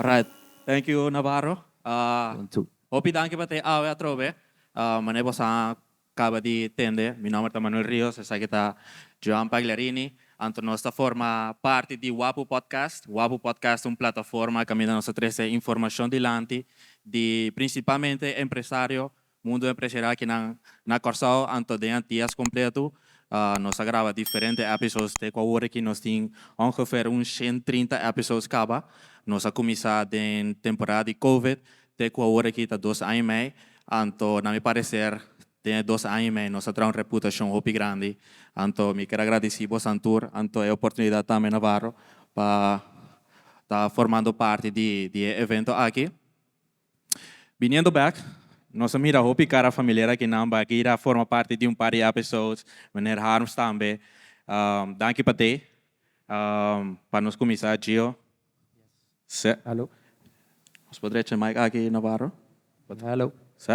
Alright, thank you, Navarro. One, two. Hopi danki pa te awe atrobe. Manera boso a kaba di tende, mi nomber ta Manuel Rios, esaki ta Joan Pagliarini. Anto nos ta forma parti di Wapu Podcast. Wapu Podcast ta un plataforma kaminda nos ta trese informashon dilanti di prinsipalmente empresario, mundu empresarial akinan na Kòrsou, anto den Antias kompletu. Nos a graba diferente episodes te ku awor aki nos tin ongeveer un 130 episodes kaba. Nos a kuminsá den temporada di Covid te ku awor aki ta 2 aña i mei. Anto na mi pareser den e 2 aña i mei nos a traha un reputashon hopi grandi. Anto mi kier a gradisí boso tur, anto e oportunidat tambe, Navarro, pa ta formando parti di e evento aki. Biniendo back, nos a mira hopi cara familiar akinan, aki a forma parti di un par di episodes, meneer Harms tambe. Danki pa te. Pa nos kuminsá, Gio. Si. Hallo. Nos por drecha mic aki, Navarro? Hallo. Si?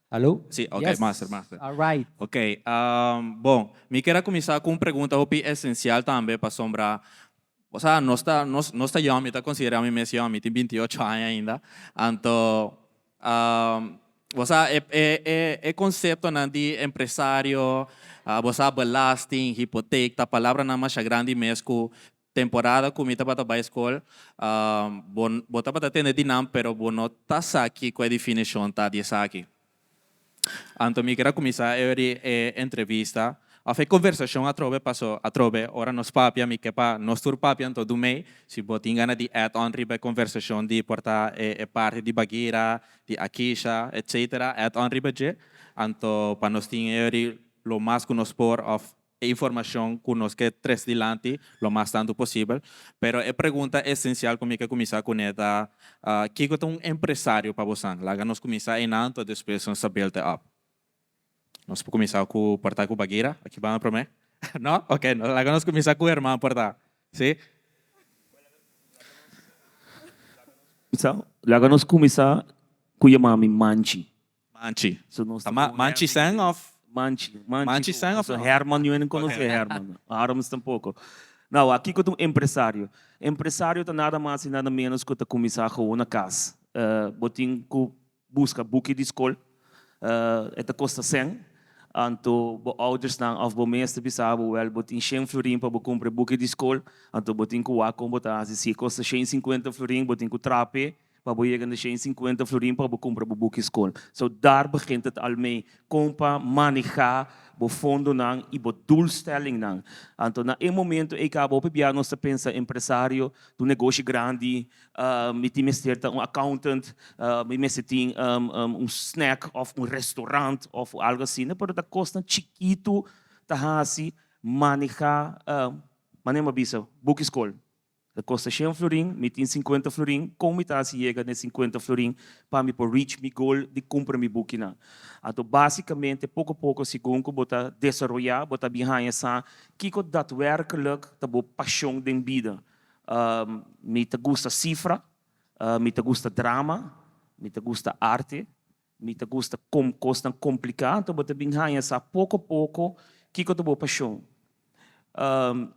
Hallo? Si, ok, Yes. Master, master. All right. Ok, bon, mi ke kuminsá ku un pregunta hopi esensial tambe pasombra. Osea, nos ta yòn, mi ta konsiderá mi mes yòn, mi tin 28 aña ainda. Anto, osea, e konseptonan di empresario, osea, belasting, hipotek, ta palabranan mas grandi mes ku temporada ku mi tabata bai skol, bon, bo tabata tende di nan, pero bo no ta sa kiko e definishon ta di esaki. Anto mi ke kuminsá e entrevista, òf e konversashon atrobe paso atrobe, ora nos papia, mi ke pa nos tur papia anto do mei, si bo tin gana di add on riba e konversashon di por ta e parti di Bagira, di Akisha, etc., add on riba dje, anto pa nos tin e lo mas ku nos por òf informashon ku nos ke trese dilanti lo mas tantu posibel. Pero e pregunta esensial ku mi ke kuminsá kuné ta, kiko ta un empresario pa boso? Laga nos kuminsá einan, anto despues nos ta build it up. Nos por kuminsá ku por ta ku Bagira, aki ban promé. No? Ok, laga nos kuminsá ku Herman por ta. Si? Laga nos kuminsá ku yama mi Manchi. Manchi. So nos Ta Manchi Sen òf? Manchi, Manchi. Manchi Sen òf So no? Herman, yo no konosé Herman. Harms tampoko. No, kiko ta un empresario? Empresario ta nada mas i nada menos ku ta kuminsá gewoon na kas. Bo tin ku buska buki di skol, e ta kosta 100. Anto bo oudersnan òf bo mes ta bisa bo, wel, bo tin 100 florin pa bo kumpra buki di skol, anto bo tin ku wak kon bo ta hasi. Si e kosta 150 florin, bo tin ku trape pa bo yega na 150 florin pa bo kumpra bo buki skol. So daar begint het al mee. Kon pa manehá bo fondonan i bo doelstellingnan. Anto na e momento ei kaba hopi bia nos ta pensa empresario, un negoshi grandi, mi tin mester ta un accountant, mi mester tin un snack òf un restaurant òf algu asina, pero ta kosnan chikitu ta hasi manehá, manera mi a bisa, buki skol. Ta kosta 100 florin, mi tin 50 florin, kon mi ta hasi yega na 50 florin pa mi por reach mi goal di kumpra mi bukinan? Anto básikamente poko poko segun ku bo ta desaroyá, bo ta bin haña sa kiko daadwerkelijk ta bo pashon den bida. Mi ta gusta sifra, mi ta gusta drama, mi ta gusta arte, mi ta gusta kosnan kompliká, anto bo ta bin haña sa poko poko kiko ta bo pashon.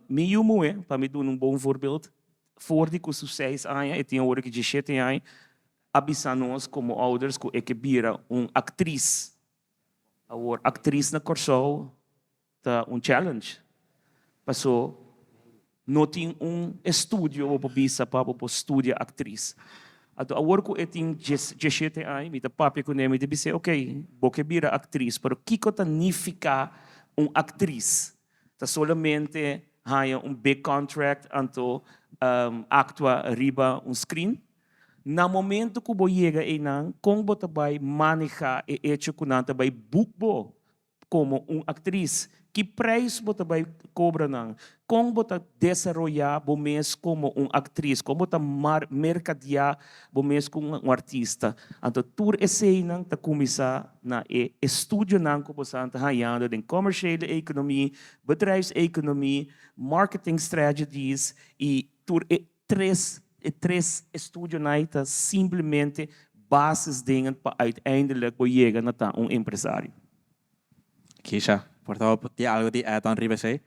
Mi yu muhé, pa mi duna un bon voorbeeld, for di ku su 6 aña, e tin awor aki 17 aña, a bisa nos komo ouders ku e ke bira un aktris. Awor, aktris na Kòrsou ta un challenge. Paso no tin un estudio bo por bisa pa bo por studia aktris. Anto awor ku e tin 17 aña, mi ta papia kuné, mi ta bisa, "Ok, bo ke bira aktris, pero kiko ta nifiká un aktris? Ta solamente haña un big contract anto aktua riba un screen? Na momento ku bo yega einan, kon bo ta bai manehá e hecho ku nan ta bai boek bo komo un aktris? Ki prijs bo ta bai kobra nan? Kon bo ta desaroyá bo mes komo un aktris? Kon bo ta merkadeá bo mes komo un artista?" Anto tur eseinan ta kuminsá na e estudionan ku bo ta hañando den commerciële economie, bedrijfseconomie, marketing strategies i tur e tres estudionan ta simplemente basisdingen pa uiteindelijk bo yega na ta un empresario. Kisha, por favor, tin algu di add on riba esei?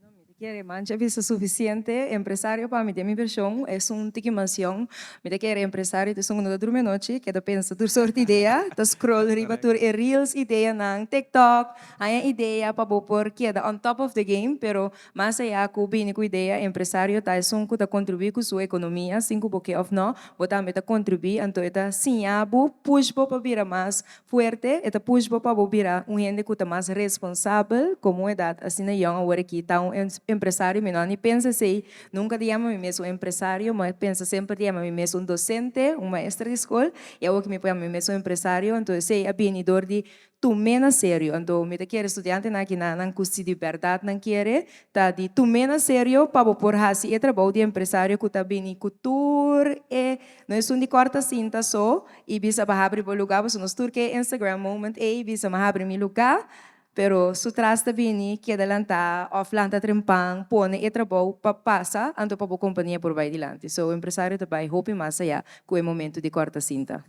No, mi Mi ta kere mancha bisa suficiente empresario pa mi den mi version es un tiki mansion mi ta kere empresario ta esun ku no ta drumi anochi keda pensa tur soort idea ta scroll riba tur e reels ideanan tiktok haña idea pa bo por keda on top of the game pero mas aya ku bini ku idea empresario ta esun ku ta contribui ku su economia sin ku bo ke of no bo tambe ta contribui anto e ta siña bo push bo pa bira mas Fuerte, e ta push bo pa bo bira un hende ku ta mas responsabel komo un edat asina yòn awor aki ta un empresario mi no a ni pensa esei nunka di yama mi mes un empresario mi a pensa semper di yama mi mes un dosente un maestra di skol i awor ki mi por yama mi mes un empresario anto esei a bini dor di tum'é na serio anto mi ta kere studiantenan aki na nan ku si di bèrdat nan kere ta di tum'é na serio pa bo por hasi e trabou di empresario ku ta bini ku tur e no esun di kòrta sinta so I bisa pa habri bo lugá, pasobra nos tur ke e Instagram moment ei, bisa mi a habri mi lugá, pero su tras ta bini keda lantá òf lanta trempan, pone e trabou pa pasa, anto pa bo kompania por bai dilanti. So empresario ta bai hopi mas ayá ku e momento di kòrta sinta.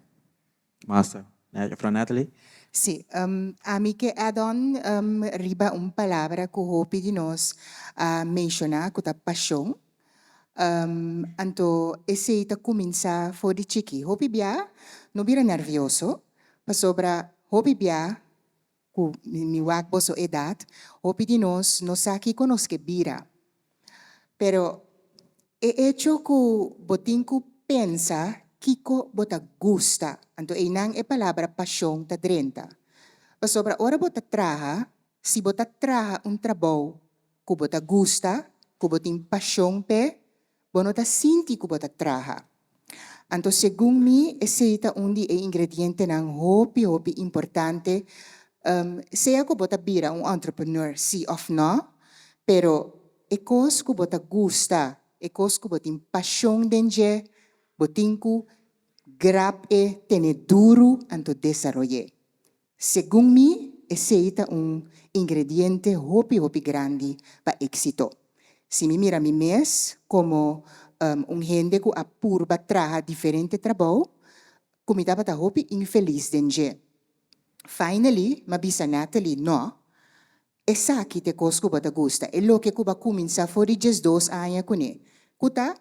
Master. Juffrouw Natalie. Sí, ami ke add on riba un palabra ku hopi di nos a menshoná ku ta pashon. Anto esei ta kuminsá for di chiki. Hopi bia no bira nervioso, pasobra hopi bia ku mi wak boso edat, hopi di nos no sa kiko nos ke bira. Pero e echo ku bo tin ku pensa kiko bo ta gusta, anto einan e palabra pashon ta drenta. Pasobra ora bo ta traha, si bo ta traha un trabou ku bo ta gusta, ku bo tin pashon p'e, bo no ta sinti ku bo ta traha. Anto segun mi esei ta un di e ingredientenan hopi hopi importante, sea ku bo ta bira un entrepreneur si òf nò, pero e kos ku bo ta gusta, e kos ku bo tin pashon den dje, bo tin ku grab e, tene duru anto desaroy'é. Segun mi, esei ta un ingrediente hopi hopi grandi pa éksito. Si mi mira mi mes komo un hende ku a purba traha diferente trabou, ku mi tabata hopi infelis den dje. Finally, m'a bisa Natalie, No, esaki ta e kos ku bo ta gusta, e loke ku bo a kuminsá for di diesdos aña kuné, ku ta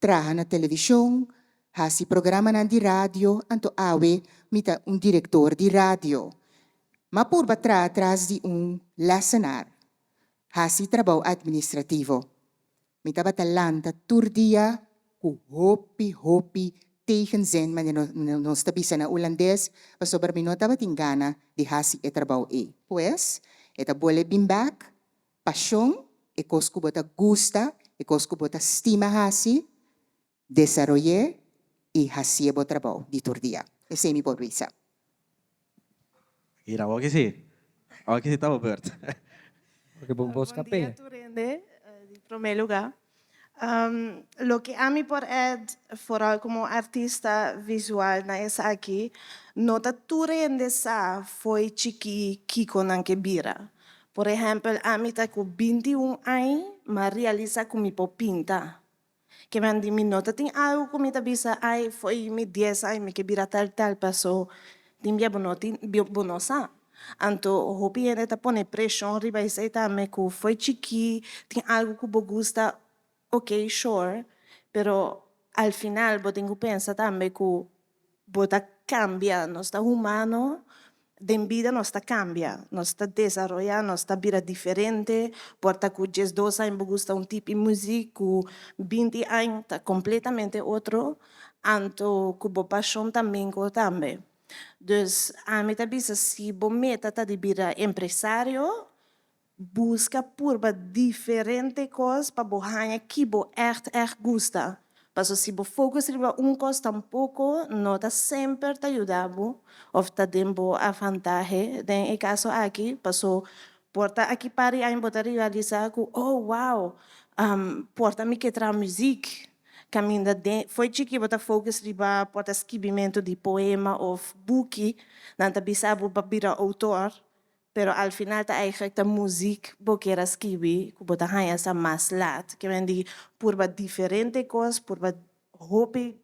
traha na televishon, hasi programanan di radio, anto awe mi ta un direktor di radio. M'a purba traha tras di un lèsenar, hasi trabou administrativo. Mi tabata lanta tur dia ku hopi, hopi tegenzin, manera nos ta bisa na ulandes, pasobra mi no tabatin gana di hasi e trabou ei. Pues, e ta bole bin bèk Pashon, e kos ku bo ta gusta, e kos ku bo ta stima hasi, desaroy'é i hasié bo trabou di tur dia. Esei mi por bisa. Mira, awor ki si. Awor ki si ta bo beurt. Porque bo Bon dia tur hende, di prome luga. Loke ami por add, foral como artista visual na esaki, no ta tur hende sa fo'i chikí kiko nan ke bira. Por ehempel, ami ta ku 21 añ m'a realisa ku mi por pinta. Ke men di mi no ta tin algu ku mi ta bisa, ay fo'i mi dies añ mi ke bira tal tal paso tin bia bo no tin bo no sa. Anto hopi hende ta pone preshon riba esei tambe ku fo'i chikí tin algu ku bo gusta, ok sure, pero al final bo tin ku pensa tambe ku bo ta kambia, nos ta humano, den bida nos ta kambia, nos ta desaroyá, nos ta bira diferente, por ta ku 12 aña bo gusta un tipo di muzik, ku 20 aña ta kompletamente otro, anto ku bo pashon ta mengua tambe. Dus ami ta bisa si bo meta ta di bira empresario, buska purba diferente kos pa bo haña ki bo ègt ègt gusta. Paso si bo focus riba un kos tampoko no ta semper ta yuda bo òf ta den bo avantahe den e kaso aki, paso por ta aki par di aña bo ta realisa ku oh wow por ta mi ke traha muzik. Kaminda den fo'i chiki bo ta focus riba por ta skibimentu di poema of buki, nan ta bisa bo pa bira outor, pero al final ta eigenlijk ta muzik bo kier a skibi ku bo ta haña sa mas lat. Ke men di purba diferente kos, purba hopi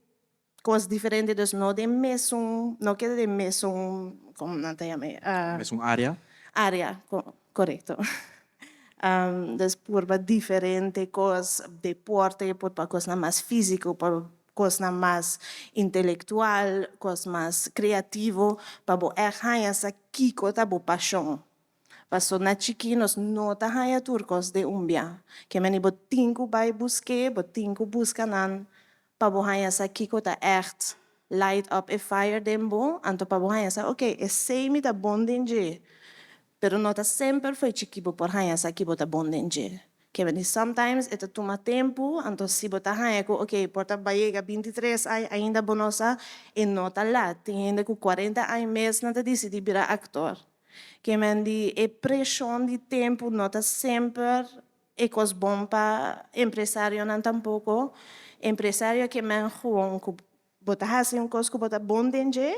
kos diferente, dus no den mesun, no keda den mesun, komo nan ta yama e? Mesun área. Área, korekto. Dus purba diferente kos, deporte, purba kosnan mas físiko, purba kosnan mas intelektual, kos mas kreativo, pa bo ègt haña sa kiko ta bo pashon. Paso na chikí nos no ta haña tur kos den un bia. Ke meni bo tin ku bai busk'é, bo tin ku buska nan pa bo haña sa kiko ta ègt light up e fire den bo, anto pa bo haña sa, ok, esei mi ta bon den dje. Pero no ta semper fo'i chikí bo por haña sa ki bo ta bon den dje. Ke meni sometimes e ta tuma tempu, anto si bo ta haña ku ok, por ta bai yega 23 aña ainda bo no sa, e no ta lat. Tin hende ku 40 aña mes nan ta disidí bira aktor. Ke men di e preshon di tempu no ta semper e kos bon pa empresarionan tampoko. Empresario ke men gewoon ku bo ta hasi un kos ku bo ta bon den dje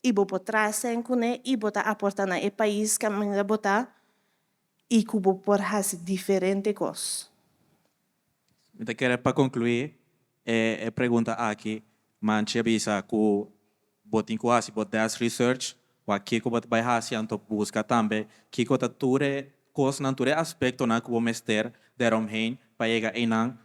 i bo por traha sèn kuné i bo ta aportá na e pais kaminda bo ta i ku bo por hasi diferente kos. Mi ta kere pa konkluí e pregunta aki, Manchi a bisa ku bo tin ku hasi bo desk research, wak kiko bo ta bai hasi anto buska tambe kiko ta tur e kosnan, tur e aspektonan ku bo mester deromheen pa yega einan.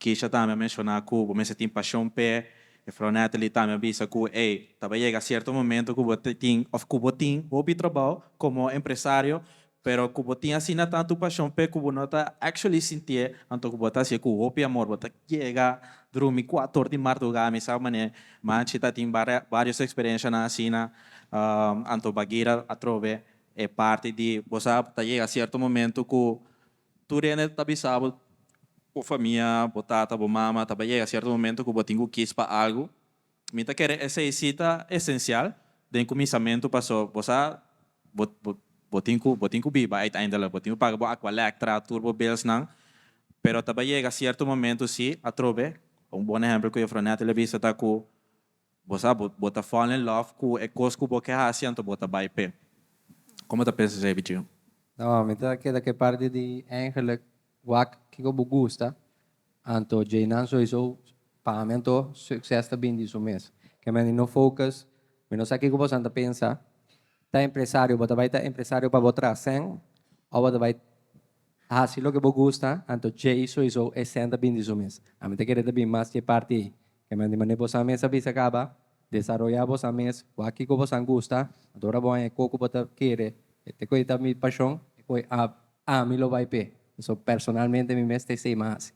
Kisha tambe a menshoná ku bo mester tin pashon p'e. Juffrouw Natalie tambe a bisa ku ey, ta bai yega sierto momento ku bo tin òf ku bo tin hopi trabou komo empresario, pero ku bo tin asina tantu pashon p'e ku bo no ta actually sintié, anto ku bo ta hasié ku hopi amor, bo ta yega drumi kuator di mardugá, mi sa manera Manchi ta tin varios eksperenshanan asina, anto Bagira atrobe e parti di bo sa ta yega sierto momento ku tur hende ta bisa bo, bo famia, bo tata, bo mama, ta bai yega sierto momento ku bo tin ku kis pa algu. Mi ta kere esei si ta esensial den kuminsamentu paso bo sa bo bo tin ku bo tin ku biba uiteindelijk, bo tin ku paga bo Aqualectra, tur bo billsnan, pero ta bai yega sierto momento si atrobe, un bon ehempel ku Juffrouw Natalie a bisa ta ku bo sa bo bo ta fall in love ku e kos ku bo ke hasi anto bo ta bai p'e. Komo ta pensa esei Bichio? No, mi ta keda ku e parti di eigenlijk wak kiko bo gusta, anto djeinan souiso pa mi anto succes ta bini di su mes. Ke mende no focus, mi no sa kiko boso ta pensa, ta empresario, bo ta bai ta empresario pa bo traha sèn of bo ta bai hasi loke bo gusta, anto djei souiso e sèn ta bini di su mes. Ami ta kere ta bini mas dje parti ei. Ke mende manera boso mes a bisa kaba, desaroya boso mes, wak kiko boso gusta, anto ora bo haña e koko bo ta kere, e koe ta mi pashon, e koe ami lo bai p'e. So personalmente mi mes ta esei mi a hasi.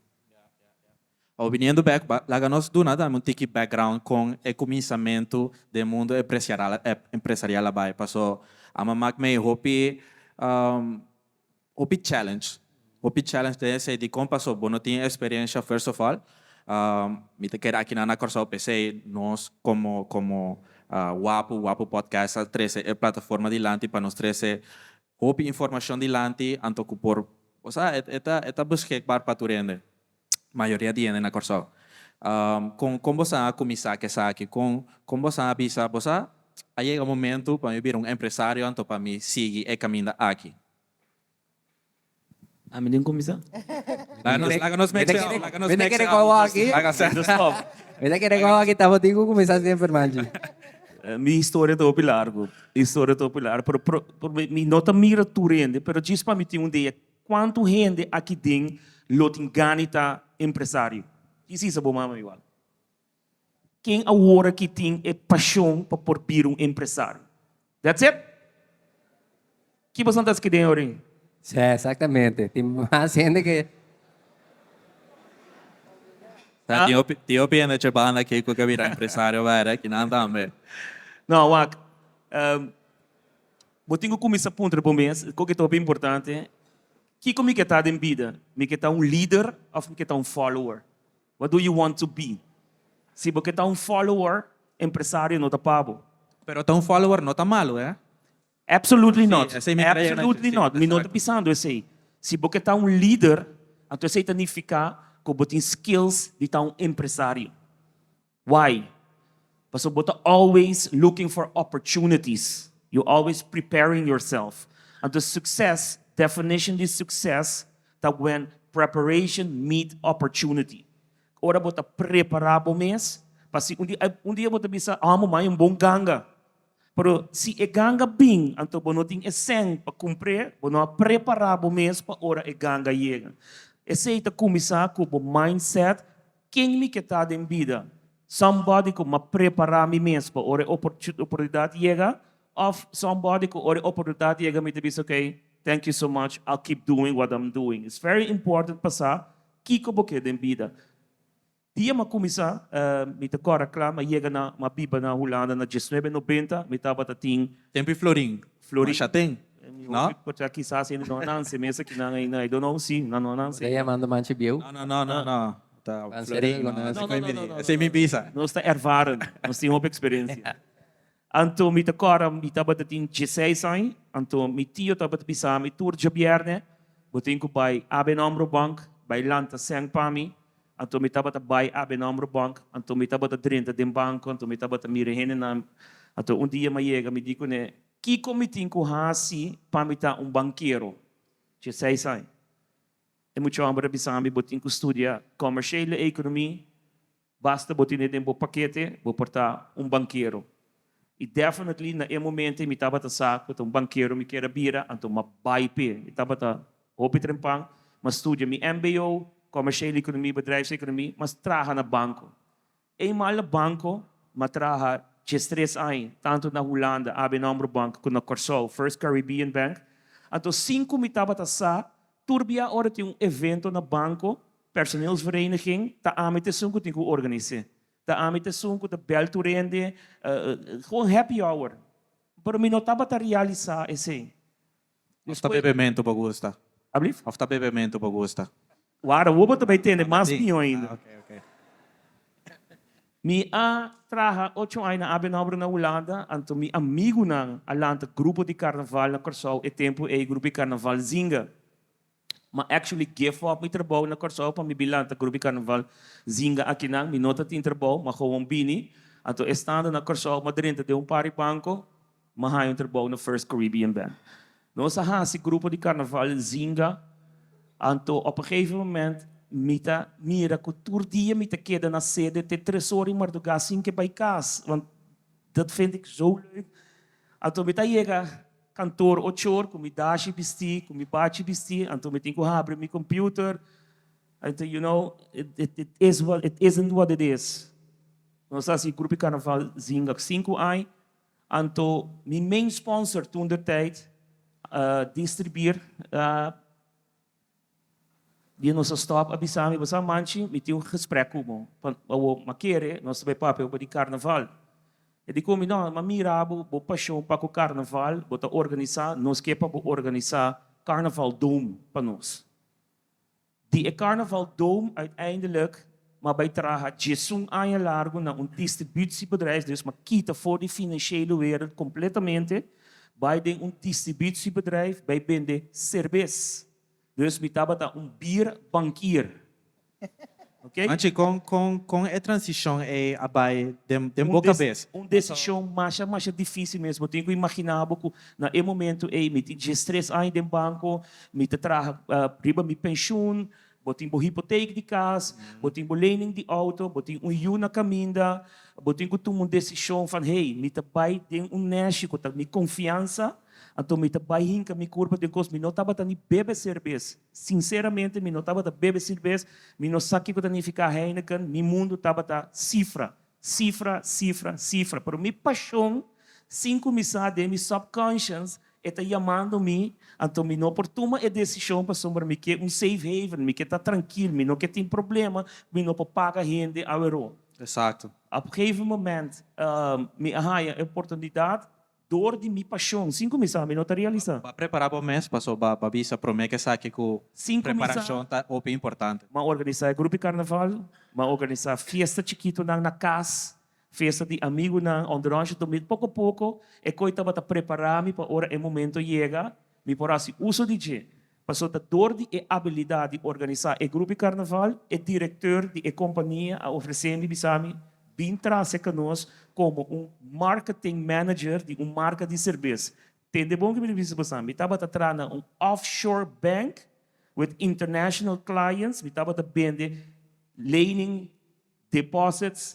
Awor biniendo bek, laga nos duna tambe un tiki background kon e kuminsamentu den mundu empresarial a bai. Paso a mak mei hopi hopi challenge, hopi challenge den esei dikon paso bo no tin experiencia first of all. Mi ta kere akinan na Kòrsou p'esei nos komo komo Wapu, Wapu Podcast a trese e plataforma dilanti pa nos trese hopi informashon dilanti anto ku por, osea e ta e ta beschikbaar pa tur hende, mayoria di hende na Kòrsou. Kon kon boso a kuminsá ku esaki? Kon kon boso a bisa boso a yega un momentu pa mi bira un empresario anto pa mi sigui e kaminda aki? Ami den kuminsá? Laga nos laga nos mix up, laga nos Mi ta mix kere up. ku awor aki. Laga sa. Stop. Mi ta kere ku awor aki tabatin ku kuminsá semper, Manchi. Mi historia ta hopi largu. Historia ta hopi largu, pero pro pro mi no ta mira tur hende, pero djis pa mi tin un idea kuantu hende aki den lo tin gana di ta empresario. Djis hisa bo mama igual. Ken awor aki tin e pashon pa por bira un empresario? That's it? Ki boso ta haci den orin? Sí, exactamente. Tin mas hende ke. Sa tin hopi tin hopi hende dje banda aki ku ke bira empresario bèrdè, kinan tambe. No, wak, bo tin ku kuminsá puntra bo mes, koke ta hopi importante, kiko mi ke ta den bida? Mi ke ta un lider òf mi ke ta un follower? What do you want to be? Si bo ke ta un follower, empresario no ta pa bo. Pero ta un follower no ta malu, eh? Absolutely not. Sí, esei mi kere yega na Absolutely dje, sí, not. Mi no ta exacto. bisando esei. Si bo ke ta un lider, anto esei ta nifiká ku bo tin skills di ta un empresario. Why? Pasobra bo ta always looking for opportunities. You always preparing yourself. Anto success, definition di success ta when preparation meet opportunity. Ora bo ta prepará bo mes, pa si un dia, un dia bo ta bisa, amo mai un bon ganga. Pero si e ganga bin, anto bo no tin e sèn pa kumpr'é, bo no a prepará bo mes pa ora e ganga yega. Esei ta kuminsá ku bo mindset, ken mi ke ta den bida? Somebody ku m'a prepará mi mes pa ora e oportunidat yega òf somebody ku ora e oportunidat yega mi ta bisa okay, thank you so much, I'll keep doing what I'm doing. It's very important pa sa kiko bo ke den bida. Dia m'a kuminsá, mi ta kòrda kla, m'a yega na, m'a biba na Hulanda na diesnuebe nobenta, mi tabata tin. Tempu Florin, Florin. Masha ten, no? Porta kisas hende no a nanse mes akinan ainda, I don't know, si, nan no a nanse. Bo ta yamando manchi bieu? No, no, no, no, no. Ta Van Florin, Serego, no, no. no, no, no, no, Esei mi bisa. Nos ta ervaren, nos tin hopi eksperensia. Anto mi ta kòrda mi tabata tin dieseis aña, anto mi tio tabata bisa mi tur djabièrnè, bo tin ku bai ABN AMRO Bank, bai lanta sèn pa mi. Anto mi tabata bai ABN AMRO Bank, anto mi tabata drenta den banko, anto mi tabata mira hendenan. Anto un dia mi a yega, mi di kuné, Kiko mi tin ku hasi pa mi ta un bankero? Dieseis aña. E mucha hòmber a bisa mi, Bo tin ku studia Commerciële Economie. Basta bo tene den bo pakete, bo por ta un bankero. I definitely na e momento ei mi tabata sa ku ta un bankero mi kier a bira, anto m'a bai p'e. Mi tabata hopi trempan, m'a studia mi mbo, Commerciële Economie, Bedrijfseconomie, m'a traha na banko. Eenmaal na banko, m'a traha diestres aña, tantu na Hulanda, ABN AMRO Bank, ku na Kòrsou, First Caribbean Bank. Anto sin ku mi tabata sa, tur bia ora tin un evento na banko, Personeelsvereniging, ta ami ta esun ku tin ku organis'é. Ta ami ta esun ku ta bèl tur hende, gewoon happy hour. Pero mi no tabata realisá esei. Of ta bebementu bo gusta? Ablief? Of ta bebementu bo gusta? Wara, bo ta bai tende mas mihó ainda. Ah, oké, oké. Mi a traha ocho aña na ABN AMRO na Hulanda, anto mi amigunan a lanta grupo di karnaval na Kòrsou, e tempu ei grupo di karnaval Zinga. Ma actually give up mi trabou na Kòrsou pa mi bin lanta grupo di karnaval Zinga akinan. Mi no ta tin trabou, ma gewoon bini. Anto estando na Kòrsou m'a drenta den un par di banko, m'a haña un trabou na First Caribbean Bank. Nos a hasi grupo di karnaval Zinga, anto op een gegeven moment mi ta mira ku tur dia mi ta keda na sede te tres ora di mardugá sin ke bai kas, want dat vind ik zo leuk. Anto mi ta yega Kantoor ochor ku mi dashi bistí, ku mi bachi bistí, anto mi tin ku habri mi computer. Anto you know, it it is what it isn't what it is. Nos a hasi grupo di karnaval zinga sinku aña, anto mi main sponsor toen der tijd, Distribier, Dia nos a stop a bisa mi, Bo sa Manchi, mi tin un gesprek ku bo. Pa awor m'a kere nos ta bai papia oba di karnaval. E di ku mi, No, m'a mira bo, bo pashon pa ku karnaval, bo ta organisá, nos ke pa bo organisá Carnaval Dome pa nos. Di e Carnaval Dome uiteindelijk m'a bai traha diesun aña largu na un distributiebedrijf, dus m'a kita for di financiële wereld kompletamente, bai den un distributiebedrijf bai bende serbes. Dus mi tabata un bier bankier. Ok? Manchi, kon, kon, kon e transishon ei a bai den, den bo kabes? Un desishon masha, masha difísil mes. Bo tin ku imaginá bo ku na e momento ei mi tin diestres aña den banko, mi ta traha riba mi penshun, bo tin bo hipoteek di kas, bo tin bo lening di outo, bo tin un yu na kaminda, bo tin ku tuma un desishon van hey, mi ta bai den un nèshi ku ta mi konfiansa. Anto mi ta bai hinka mi kurpa den kos. Mi no tabata ni bebe serbes. Sinseramente mi no tabata bebe serbes. Mi no sa kiko ta nifiká Heineken. Mi mundu tabata sifra, sifra, sifra, sifra. Pero mi pashon, sin ku mi sa den mi subconscious, e ta yamando mi. Anto mi no por tuma e desishon pasobra mi ke un safe haven. Mi ke ta trankil. Mi no ke tin problema. Mi no por paga hende aweró. Exacto. Op gegeven moment mi a haña e oportunidat. Dor di mi pashon, sin kuminsá mi no ta realisá. Bo a prepará bo mes paso bo a bisa promé ku esaki ku Sin kuminsá. preparashon ta hopi importante. M'a organisá e grupo di karnaval, m'a organisá fiesta chikitonan na kas, fiesta di amigunan, onderonsje tur mi poko poko e koi tabata prepará mi pa ora e momento yega mi por hasi uso di dje. Pasobra ta dor di e abilidat di organisá e grupo di karnaval, e direkteur di e kompania a ofresé mi bisa mi, Bin trase ka nos komo un marketing manager di un marka di serbes. Tende bon ku mi ta bisa boso, mi tabata traha na un offshore bank with international clients, mi tabata bende lening, deposits,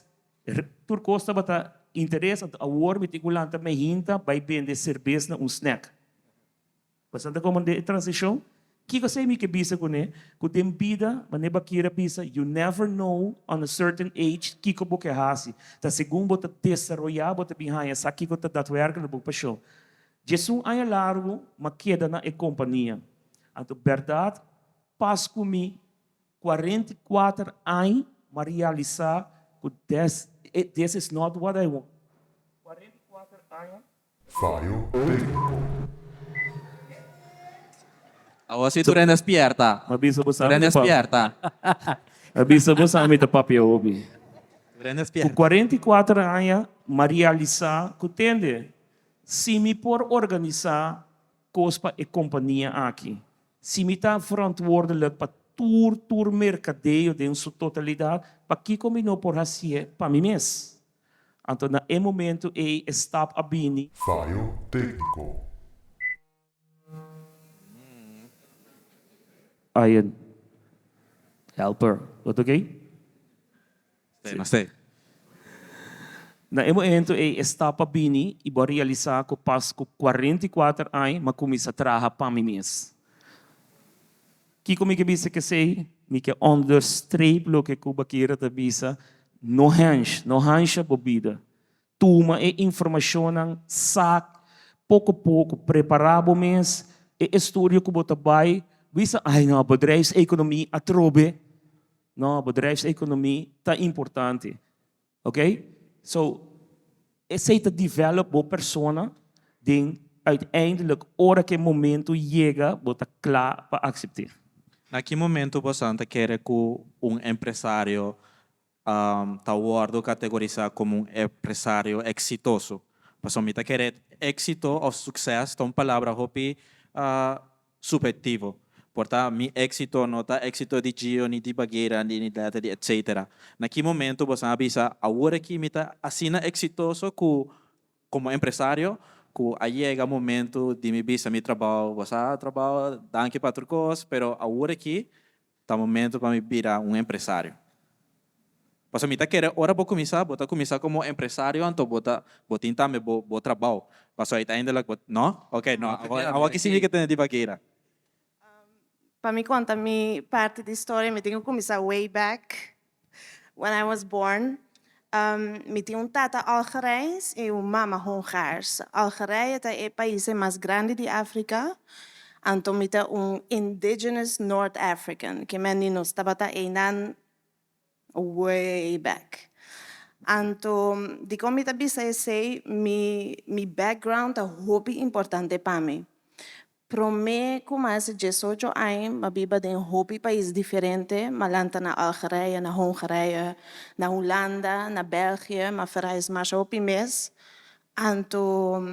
tur kos tabata. interes, anto awor mi tin ku lanta mehinta bai bende serbes na un snack. Pasobra ta komo den e transishon, kiko esei mi ke bisa kuné? Ku den bida, manera Bakira a bisa, you never know on a certain age kiko bo ke hasi. Ta segun bo ta desaroyá bo ta bin haña sa kiko ta datwerkelijk bo pashon. Diesun aña largu m'a keda na e kompania. Anto bèrdat pas ku mi 44 añ m'a realisá ku this is not what I want. 44 aña. Fayo tékniko. Awor si tur hende spierta. M'a bisa bo sa Tur mi hende ta papia. spierta. M'a bisa bo sa mi ta papia hopi. Tur hende Ku spierta. 44 aña m'a realisá ku tende si mi por organisá kos pa e kompania aki, si mi ta verantwoordelijk pa tur tur merkadeo den su totalidat, pakiko mi no por hasié pa mi mes? Anto na e momento ei e stap a bini. Fayo tékniko. Ian, Helper, bo ta okey? Sí, no sé. Na e momento ei e stap a bini i bo a realisá ku pas ku 44 aña m'a kuminsá traha pa mi mes. Kiko mi ke bisa kesei? Mi ke onderstreep loke ku Bakira ta bisa, no hènsh, no hansha bo bida. Tuma e informashonnan, sak poko poko, prepará bo mes, e estudio ku bo ta bai, bisa, ai no, bedrijfseconomie atrobe. No, bedrijfseconomie ta importante. Ok? So, esei ta develop bo persona den uiteindelijk ora ku e momento yega bo ta kla pa aksept'é. Na ki momento bosan ta kere ku un empresario ta wòrdu kategorisá komo un empresario eksitoso? Pasobra mi ta kere éksito òf sukses ta un palabra hopi Subhetivo. Por ta mi éxito no ta éxito di Gio ni di Bagheera ni di Letta di etcetera. Na ki momento boso a bisa awor aki mi ta asina exitoso cu como empresario cu a yega momento di mi bisa mi trabao bo sa trabao danki pa tur cos pero awor aki Ta momento pa mi bira un empresario. Pasobra mi ta kere ora bo kuminsá, bo ta kuminsá komo empresario anto bo ta bo tin tambe bo bo trabou. Pasobra uiteindelijk bo no? Oké, no. Awor ki sigui ke tene di Bagheera. Pa mi konta mi parti di storia mi tin ku kuminsá way back when I was born. Mi tin un tata Algerijns i un mama Hongaars. Algerije ta e pais e mas grandi di Afrika, anto mi ta un indigenous North African, ke men di nos tabata einan way back. Anto dikon mi ta bisa esei, mi mi background ta hopi importante pa mi. Promé ku mas di diesocho aña m'a biba den hopi pais diferente, m'a lanta na Algerije, na Hongarije, na Hulanda, na België, m'a verhuis masha hopi mes. Anto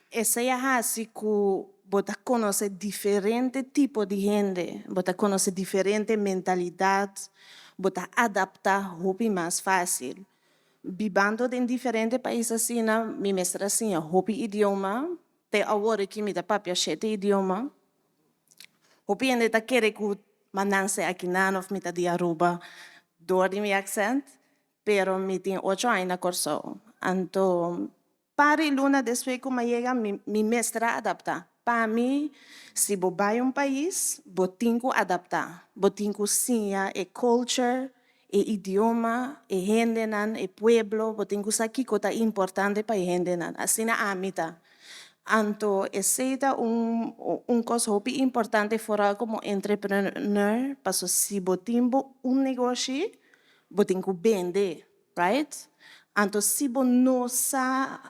esei a hasi ku bo ta konosé diferente tipo di hende, bo ta konosé diferente mentalidat, bo ta adaptá hopi mas fásil. Bibando den diferente pais asina mi mester a siña hopi idioma. Te awor aki mi ta papia shete idioma. Hopi hende ta kere ku m'a nanse akinan of mi ta di Aruba dor di mi aksènt, pero mi tin ocho aña na Kòrsou. Anto par di luna despues ku m'a yega mi mi mester a adaptá. Pa mi, si bo bai un pais, bo tin ku adaptá. Bo tin ku siña e culture, e idioma, e hendenan, e pueblo, bo tin ku sa kiko ta importante pa e hendenan. Asina ami ta. Anto esei ta un un kos hopi importante foral komo entrepreneur, paso si bo tin bo un negoshi, bo tin ku bende, right? Anto si bo no sa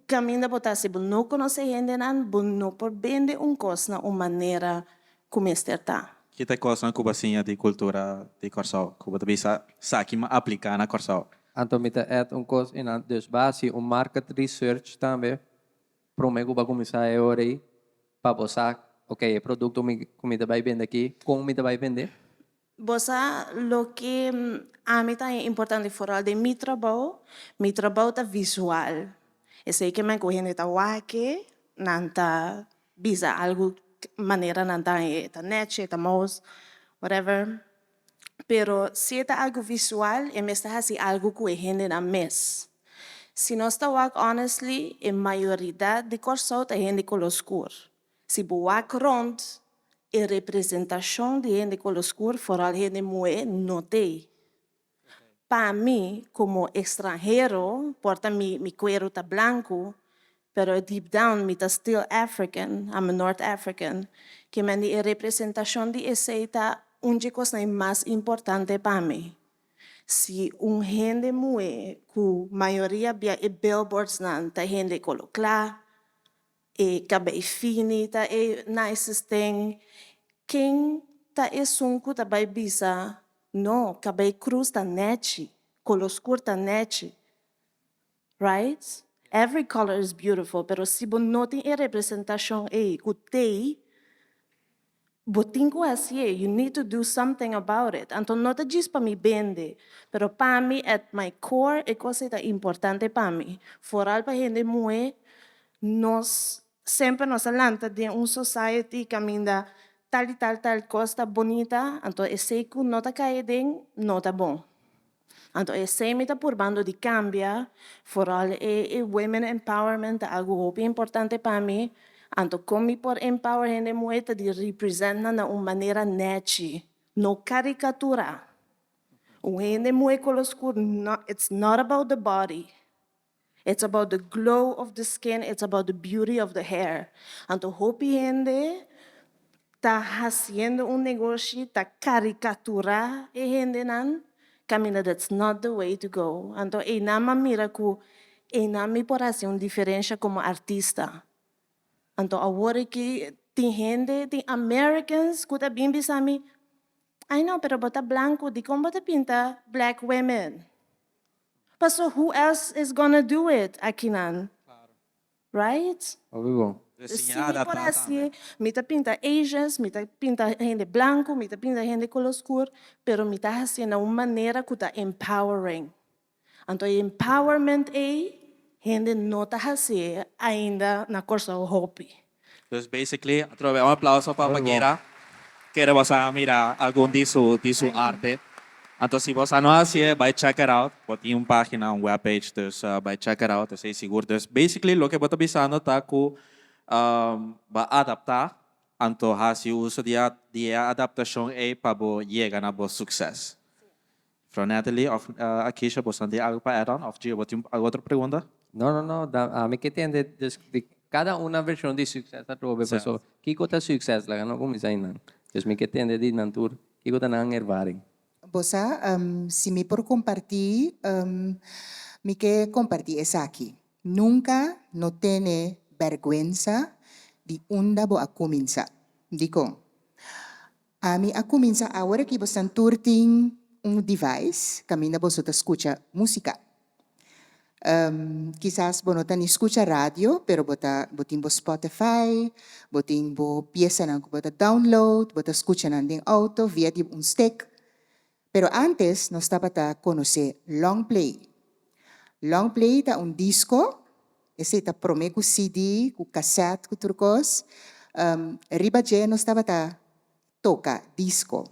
kaminda bo ta, si bo no konosé hendenan, bo no por bende un kos na un manera ku mester ta. Ki ta e kosnan ku bo a siña di kultura di Kòrsou ku bo ta bisa saki mi a apliká na Kòrsou? Anto mi ta add un kos einan, dus bo a hasi un market research tambe promé ku bo a kuminsá e ora ei pa bo sa, ok, e produkto ku mi ta bai bende aki, kon mi ta bai bende? Bo sa loke ami ta haña importante foral den mi trabou? Mi trabou ta visual. Esei ke men ku hende ta wak, nan ta bisa algu manera nan ta haña e ta nechi, e ta mos, whatever. Pero si e ta algu visual e mes ta hasi algu ku e hendenan mes. Si nos ta wak honestly, e mayoridat di Kòrsou ta hende koló skur. Si bo wak rònt, e representashon di hende koló skur, foral hende muhé, no t'ei. Pa mi, komo ekstranhero, por ta mi mi kueru ta blanku, pero deep down mi ta still African, I'm a North African, ke men di e representashon di esei ta un dje kosnan mas importante pa mi. Si un hende muhé ku mayoria bia e billboardsnan ta hende kolo kla, e kabei fini ta e nicest thing, ken ta esun ku ta bai bisa no, kabei krus ta nèchi, kolo skur ta nèchi, right? Every color is beautiful, pero si bo no tin e representashon ei ku t'ei, Bo tin ku hasié, you need to do something about it. Anto no ta djis pa mi bende, pero pa mi at my core e kos ei ta importante pa mi. Foral pa hende muhé, nos semper nos a lanta den un society kaminda tal i tal tal kos ta bonita, anto esei ku no ta kai aden no ta bon. Anto esei mi ta purbando di cambia, vooral e e women empowerment ta algo hopi importante pa mi, anto con mi por empower hende muhe ta di represent nan na un manera nechi, no caricatura. Un hende muhe color scur no, it's not about the body, it's about the glow of the skin, it's about the beauty of the hair. Anto hopi hende ta haciendo un negoshi ta caricatura e hendenan caminda that's not the way to go. Anto eynan m'a mira cu eynan mi por haci un diferencia como artista. Anto awor aki tin hende, tin Americans cu ta bin bisa mi, ay no pero bo ta blanco dicon bo ta pinta black women? Paso who else is gonna do it akinan? Right? Hopi bon. Si mi por hacié, mi ta pinta Asians, mi ta pinta hende blanco, mi ta pinta hende color scur, pero mi ta hacié na un manera cu ta empowering. Anto e empowerment ey hende no ta hacié ainda na Corsou hopi. Dus basically, atrobe un aplauso pa Bagheera. Kere boso a mira algun di su di su arte. Anto si boso no hacié, bai check it out. Bo tin un pagina, un webpage, dus bai check it out, esei sigur. Dus basically loke bo ta bisando ta ku bo a adapta, anto haci uso di a di e adaptacion ei pa bo yega na bo succes. Frau Natalie of Akisha, boso tin algo pa add on? Of Gio, bo tin algun otro pregunta? No, no, no. Da, ami ke tende dus di kada una version di succes atrobe, paso kiko ta succes? Laga no kuminsá einan. Dus mi ke tende di nan tur kiko ta nan ervaring. Bo sa, si mi por kompartí, mi ke kompartí esaki. Nunka no tene bèrgwensa di unda bo a kuminsá. Dikon? Ami a kuminsá awor aki bosan tur tin un device kaminda boso ta skucha músika. Kisas bo no ta ni skucha radio pero bo ta bo tin bo Spotify, bo tin bo piesanan ku bo ta download, bo ta skucha nan den outo via di un stick. Pero ántes nos tabata konosé long play. Long play ta un disko, esei ta promé ku CD, ku kasèt, ku tur kos. Riba dje nos tabata toka disko.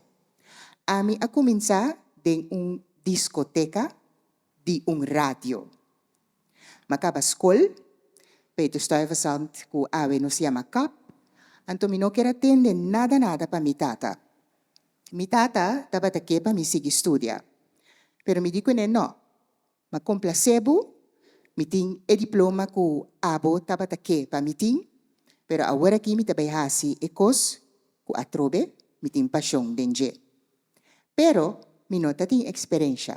Ami a kuminsá den un diskoteka di un radio. M'a kaba skol, Peter Stuyvesant ku awe nos yama kap, anto mi no ker a tende nada nada pa mi tata. Mi tata tabata ke pa mi sigui studia, pero mi di kuné no. M'a komplasé bo, mi tin e diploma ku abo tabata ke pa mi tin, pero aworakí mi ta bai hasi e kos ku atrobe mi tin pashon den dje. Pero mi no ta tin eksperensha.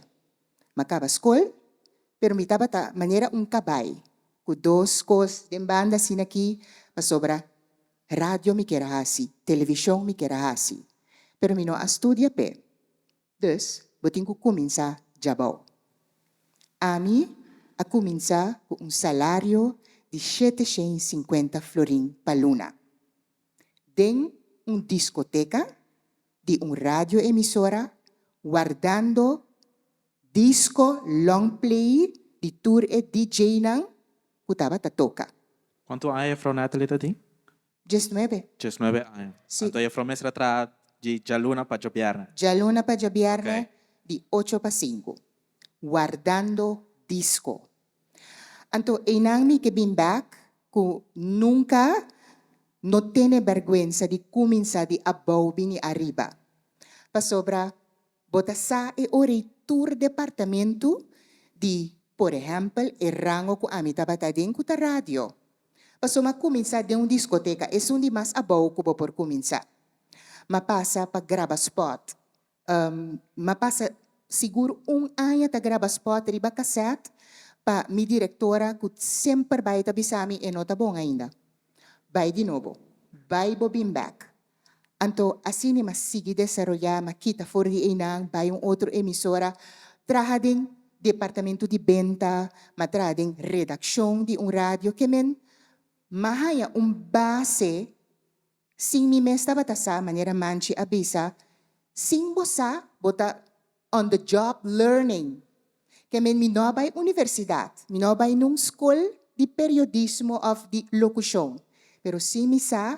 M'a kaba skol, pero mi tabata manera un kabai ku dos kos den banda asin'akí pasobra Radio mi kier a hasi, televishon mi kier a hasi, pero mi no a studia p'e. Dus, bo tin ku kuminsá djabou. Ami a kuminsá ku un salario di 750 florin pa luna. Den un diskoteka di un radioemisora wardando disko long play di tur e DJ-nan ku tabata toka. Kuantu aña juffrouw Natalie ta tin? 19. 19 aña. Si. Anto juffrouw mester a traha di djaluna pa djobièrnè? Djaluna pa djobièrnè Ok. di ocho pa sinku. Wardando disko. Anto einan mi ke bin bèk ku nunka no tene bèrgwensa di kuminsá di abou bini ariba. Pasobra bo ta sa e ora ei tur departamentu di, por ehèmpel, e rango ku ami tabata den ku ta radio. Pasobra mi a kuminsá den un diskoteka, esun di mas abou ku bo por kuminsá. Mi a pasa pa graba spòt. Mi a pasa sigur un aña ta graba spòt riba kasèt pa mi direktora ku semper bai ta bisa mi e no ta bon ainda. Bai di nobo. Bai bo bin bèk. Anto asina mi a sigui desaroyá, mi a kita for di einan bai un otro emisora, traha den departamento di benta, mi a traha den redakshon di un radio. Ke men mi a haña un base sin mi mes tabata sa, manera Manchi a bisa, sin bo sa bo ta on the job learning. Ke men mi no a bai universidat, mi no a bai nun skol di periodismo òf di lokushon, pero sí mi sa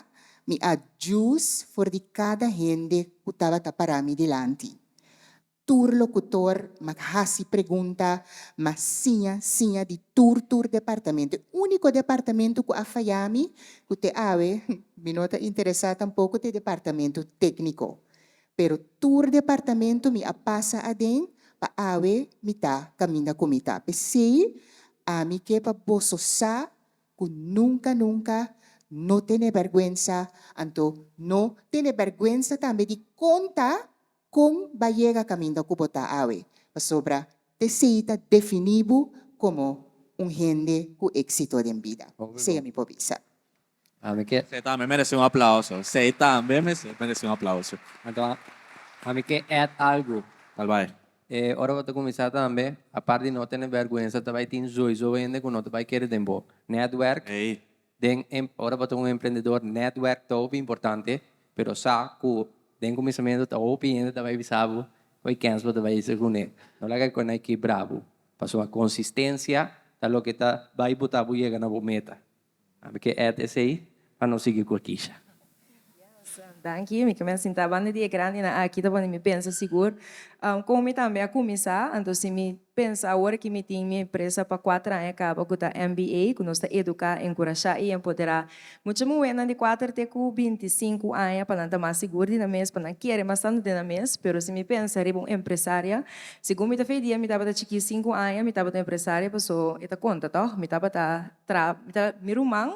mi a djus for di kada hende ku tabata pará mi dilanti. Tur lokutor m'a hasi pregunta, m'a siña siña di tur tur departamento. E úniko departamento ku a fayá mi, ku te awe mi no ta interesá tampoko, ta e departamento tékniko. Pero tur departamento mi a pasa aden pa awe mi ta kaminda ku mi ta. P'esei ami ke pa boso sa ku nunka nunka no tene bèrgwensa, anto no tene bèrgwensa tambe di konta kon ba yega kaminda ku bo ta awe, pasobra t'esei ta definí bo komo un hende ku éksito den bida. Esei ami por bisa. Ami ke. Esei tambe merece un aplauso. Esei tambe merece un aplauso. Anto ami ke add algu. Tal bai. E ora bo ta kuminsá tambe, apart di no tene bèrgwensa, ta bai tin zoizo hende ku no ta bai kere den bo netwerk. Ey. Den ora bo ta un emprendedor, netwerk ta hopi importante, pero sa ku den kuminsamentu ta hopi hende ta bai bisa bo, Oy kens bo ta bai hasi kuné? No laga ku nan kibra bo, pasobra konsistensia ta loke ta bai buta bo yega na bo meta. Ami ke add esei pa nos sigui ku Akisha. Yes, danki. Mi ke men sinta banda di e grandinan aki ta pone mi pensa sigur. Kon mi tambe a kuminsá, anto si mi pensa awor ki mi tin mi empresa pa kuater aña kaba ku ta MBA, ku nos ta eduká, enkurashá i empoderá mucha muhénan di kuater te ku 25 aña pa nan ta mas sigur di nan mes, pa nan kere mas tantu den nan mes. Pero si mi pensa riba un empresaria, segun mi ta fe dia mi tabata chikí sinku aña mi tabata un empresaria paso e ta konta tòg, mi tabata Tra, mi ta, mi ruman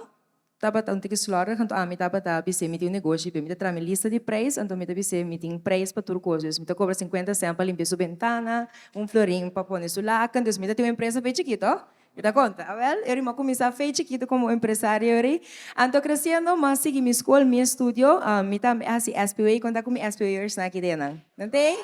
tabata un tiki slòrdig, anto ami tabata bis'é mi tin un negoshi p'e. Mi ta traha mi lista di preis, anto mi ta bis'é mi tin preis pa tur kos. Dus mi ta kobra sinkuenta sènt pa limpia su bentana, un florin pa pone su laken. Dus mi ta tin un empresa fe chikito. Mi ta konta. Awèl, e ruman kuminsá fe chikito komo empresario eri. Anto kresiendo, mi a sigui mi skol, mi estudio. Mi tambe a hasi SPW. Konta ku mi SPW'ersnan aki den nan. Nan t'ei?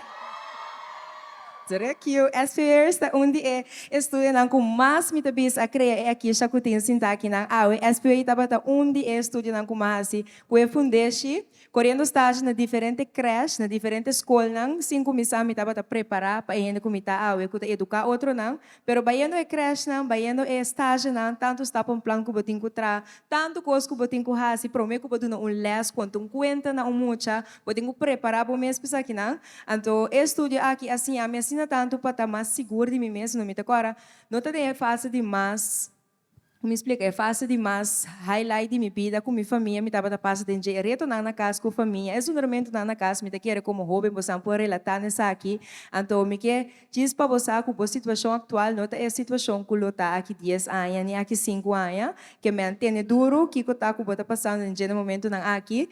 Druk SPW'ers ta un di e estudionan ku mas mi ta bisa a krea e Akisha ku tin sintá akinan awe. SPW tabata un di e estudionan ku mi a hasi ku e fundeshi, koriendo stage na diferente crèche, na diferente skolnan, sin ku mi sa mi tabata prepará pa e hende ku mi ta awe ku ta eduká otronan. Pero bayendo e crèchenan, bayendo e stagenan, tantu stap un plan ku bo tin ku traha, tantu kos ku bo tin ku hasi promé ku bo duna un lès, konta un kuenta na un mucha, Bo tin ku prepará bo mes pa esakinan. Anto e estudio aki a siña mi asina tantu pa ta mas sigur di mi mes. No mi ta kòrda, no ta den e fase di mas, ku mi splika, e fase di mas highlight di mi bida ku mi famia mi tabata pasa den dje. E retonan na kas ku famia, e zundramentunan na kas, mi ta kere komo hóben bosan por relatá na esaki. Anto mi ke djis pa bo sa ku bo situashon aktual no ta e situashon ku lo ta aki dies aña ni aki sinku aña. Ke men tene duru kiko ta ku bo ta pasando den dje na momentunan aki.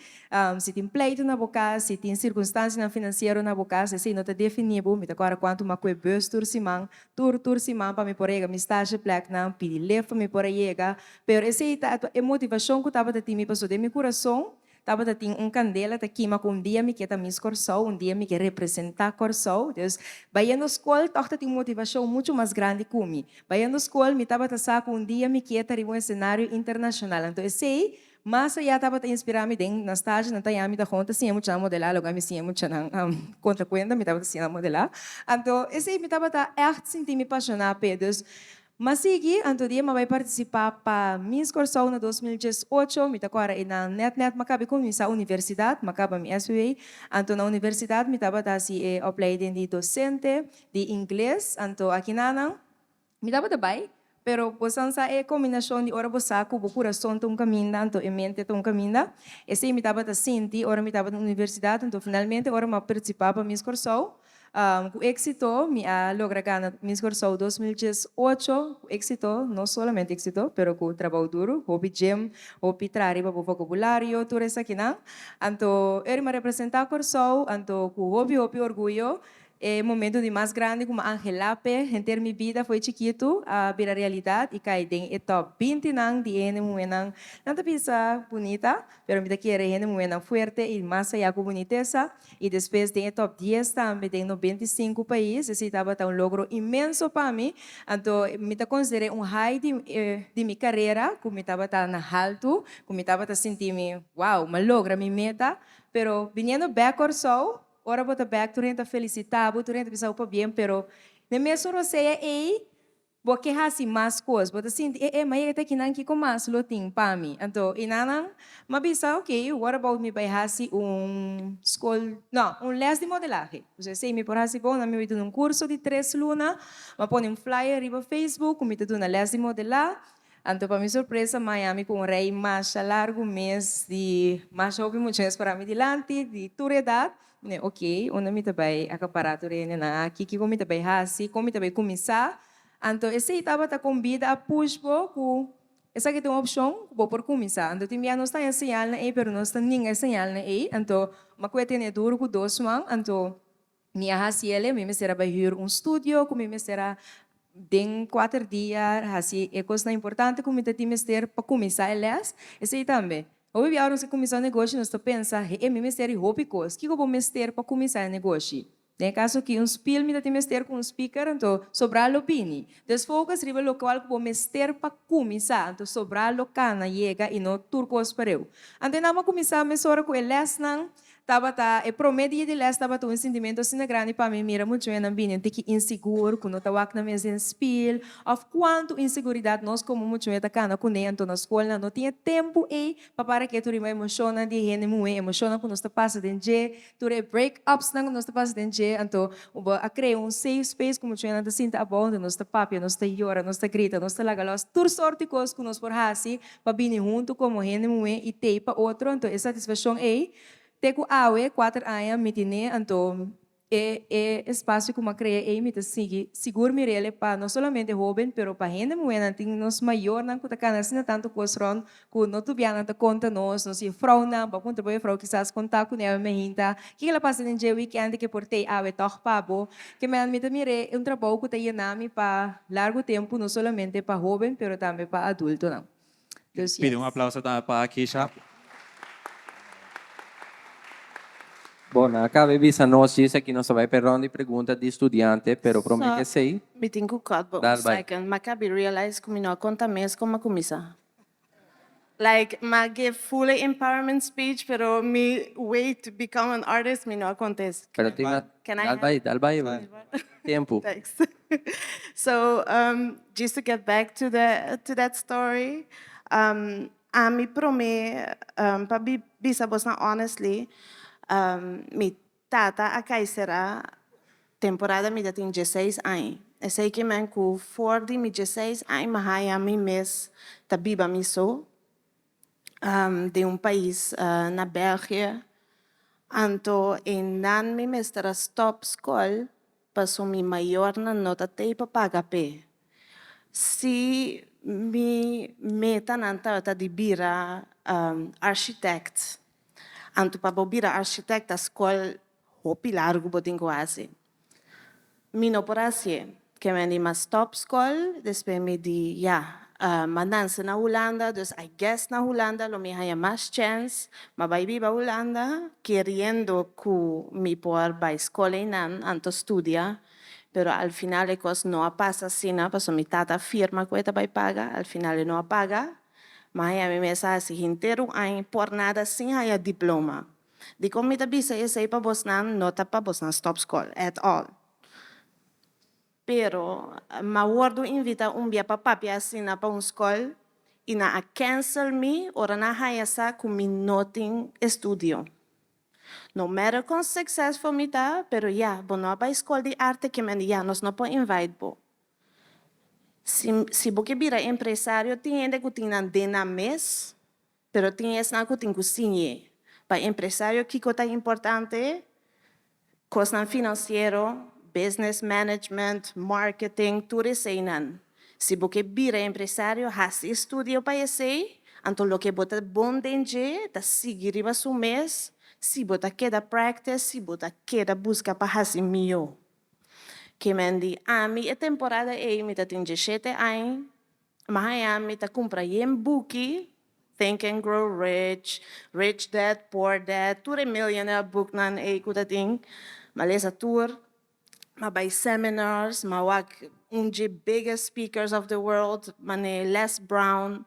Si tin pleitu na bo kas, si tin sirkunstansianan finansiero na bo kas, esei no ta definí bo. Mi ta kòrda kuantu m'a kue bus tur siman, tur tur siman pa mi por a yega mi stagepleknan, pidi lift pa mi por a yega. Pero esei ta e motivashon ku tabata tin mi pasobra den mi kurason tabata tin un kandela ta kima ku un dia mi ke ta Miss Kòrsou, un dia mi ke representá Kòrsou. Dus, bayendo skol tòg ta tin un motivashon muchu mas grandi ku mi. Bayendo skol mi tabata sa ku un dia mi ke ta riba un esenario internashonal. Anto esei Mas ayá tabata inspirá mi den nan stage nan ta yama mi ta gewoon ta siña muchanan modelá loke mi siña muchanan konta kuenta mi tabata siña nan modelá. Anto esei mi tabata ègt sinti mi pashoná p'e. Dus m'a sigui anto dia m'a bai partisipá pa Miss Kòrsou na 2018 mi ta kòrda e nan nèt nèt m'a kaba di kuminsá universidat m'a kaba mi SUA anto na universidat mi tabata hasi e opleiding di dosente di ingles anto akinanan mi tabata bai. Pero bo sa e kombinashon di ora bo sa ku bo kurason ta un kaminda, anto e mente ta un kaminda. Esei mi tabata sinti ora mi tabata na universidat, anto finalmente ora mi a partisipá pa Miss Kòrsou, ku éksito mi a logra gana Miss Kòrsou 2018 ku éksito, no solamente éksito, pero ku trabou duru, hopi gym, hopi traha riba bo vokabulario, tur esakinan. Anto ora mi a representá Kòrsou, anto ku hopi hopi orguyo. E momento di mas grandi ku mi a anhelá p'e henter mi bida fo'i chikitu a bira realidat i kai den e tòp bintinan di e hende muhénan. Nan ta bisa bunita, pero mi ta kere hende muhénan fuerte i mas ayá ku bunitesa. I despues den e tòp dies tambe den 95 pais. Esei tabata un logro inmenso pa mi. Anto mi ta konsider'é un high di di mi karera ku mi tabata na haltu, ku mi tabata sinti mi, wow, mi a logra mi meta. Pero biniendo bèk Kòrsou, Ora bo ta bek tur hende ta felicita bo, tur hende ta bisa bo pabien, pero den mesun rosea ey bo ke haci mas cos, bo ta sinti e e ma yega ta kinan kico mas lo tin pa mi. Anto y nan m'a bisa ok, what about mi bay haci un scol, no, un les di modelahe. Pues esey mi por haci bon, nan mi bay duna un curso di tres luna, m'a pone un flyer riba Facebook cu mi ta duna les di modela. Anto pa mi sorpresa Miami ku un rei masha largu mes di masha hopi mucha mes para mi dilanti di tur edat. Mi di ok, unda mi ta bai akapará tur e hendenan aki? Kiko mi ta bai hasi? Kon mi ta bai kuminsá? Anto esei tabata kon bida a push bo ku esaki ta un opshon ku bo por kuminsá. Anto tin bia nos ta haña señalnan ei pero nos ta ninga e señalnan ei. Anto mi a kue tene duru ku dos man. Anto Mi a hasi el, mi mester a bai hür un studio ku mi mester a den kuater dia hasi e kosnan importante ku mi ta tin mester pa kuminsá e lès. Esei tambe. Hopi bia ora nos a kuminsá un negoshi nos ta pensa, he, mi mester di hopi kos. Kiko bo mester pa kuminsá e negoshi? Den e kaso aki un spil mi ta tin mester ku un speaker, anto sobrá lo bini. Dus focus riba lokual ku bo mester pa kuminsá, anto sobrá lo kana yega i no tur kos pareu. Anto e nan a kuminsá mesora ku e lèsnan. Tabata e promé dia di lès tabata un sintimentu asina grandi pa mi mira muchu hennan bini un tiki insigur ku no ta wak nan mes den spil òf kuantu inseguridat nos komo muchu hende ta kana kuné anto na skol nan no tin e tempu ei pa para ke tur riba emoshonnan di e hende muhé emoshonnan ku nos ta pasa den dje tur e break upsnan ku nos ta pasa den dje anto bo a krea un safe space ku muchu hendenan ta sinta abou anto nos ta papia nos ta yora nos ta grita nos ta laga lòs tur sort di kos ku nos por hasi pa bini huntu komo hende muhé i tei pa otro anto e satisfakshon ei te ku awe kuater aña mi tine anto e e espasio ku mi a krea ei mi ta sigui sigur mir'el pa no solamente hoben pero pa hende muhénan tin nos mayornan ku ta kana asina tantu kos rònt ku no tur bianan ta konta nos nos jefrounan bo a puntra bo jefrou kisas konta ku newe mehinta kiko la pasa den dje wikènt ke por tei awe tòg pa bo ke men mi ta mir'é un trabou ku ta yena mi pa largu tempu no solamente pa hoben pero tambe pa adultonan. Dus Pidi un yes. aplauso tambe pa Keisha. Bon, nan a caba e bisa nos djis aki nos ta bai p'e rond di pregunta di studiante, pero prome So, ke esei, mi tin ku cut bo un dal bai. second. M'a kabi realize ku mi no a konta mes kon m'a kuminsá. Like, m'a give full e empowerment speech, pero mi way to become an artist mi no a konta es. Pero tin na, Can I dal have? bai, dal bai, tempu. Thanks. So, just to get back to the to that story, ami prome pa bi bisa bosnan honestly, mi tata a kai sera temporada mi ta tin dieseis aña. Esei ke men ku for di mi dieseis aña mi haña mi mes ta biba mi so den un pais na België. Anto einan mi mester a stop skol Paso mi mayornan no ta tei pa paga p'e. Si mi metanan tabata di bira architect, anto pa bo bira architect ta skol hopi largu bo tin ku hasi. Mi no por hasié. Ke men di m'a stop skol, despues mi di ya, m'a nanse na Hulanda, dus I guess na Hulanda lo mi haña mas chèns. M'a bai biba Hulanda keriendo ku mi por bai skol einan anto studia, pero al final e kos no a pasa asina pasobra mi tata a firma ku e ta bai paga, al final e no a paga. M'a haña mi mes a hasi henter un aña por nada sin haña diploma. Dikon mi ta bisa esei pa bosnan? No ta pa bosnan stop skol at all. Pero m'a wordo invita un bia pa papia asina pa un skol y nan a cancel mi ora nan haya sa cu mi no tin estudio. No matter con successful mi ta, pero ya, bo no a bay skol di arte ke men ya nos no por invite bo. Si bo ke bira empresario, tin hende ku tin nan den nan mes, pero tin esnan ku tin ku siñ'é. Pa empresario kiko ta importante? Kosnan finansiero, business management, marketing, tur eseinan. Si bo ke bira empresario, hasi estudio pa esei, anto loke bo ta bon den dje ta sigui riba su mes, si bo ta keda practice, si bo ta keda buska pa hasi mihó. Ke men di ami e temporada ei mi ta tin 17 aña, m'a haña mi ta kumpra yen buki, Think and Grow Rich, Rich Dad Poor Dad, tur e millionaire booknan ei ku ta tin, m'a lesa tur, m'a bai seminars, m'a wak un dje biggest speakers of the world, manera Les Brown,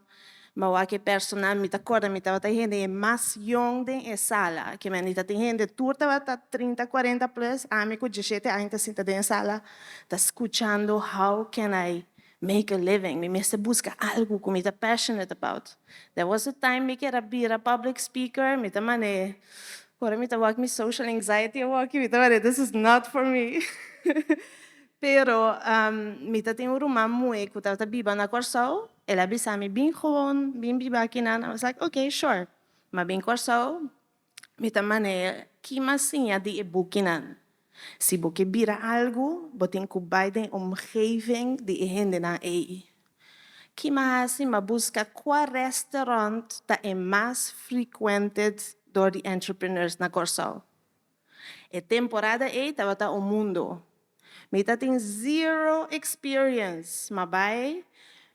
m'a wak e persona, mi ta kòrda mi tabata hende e mas yong den e sala, ke men di ta tin hende tur tabata 30, 40 plus, ami ku 17 aña ta sinta den e sala ta skuchando how can I make a living, mi mester buska algu ku mi ta passionate about. There was a time mi kier a bira public speaker, mi ta manera, ora mi ta wak mi social anxiety awor mi ta manera this is not for me. Pero mi ta tin un ruman muhé ku tabata biba na Kòrsou, el a bisa mi bin gewoon, bin biba akinan, I was like okay, sure. M'a bin Kòrsou, mi ta manera ki m'a siña di e bukinan. Si bo ke bira algu, bo tin ku bai den omgeving di e hendenan ei. Ki m'a hasi? M'a buska kua restaurant ta e mas frequented dor di entrepreneurs na Kòrsou. E temporada ei tabata un mundo. Mi ta tin zero experience, m'a bai,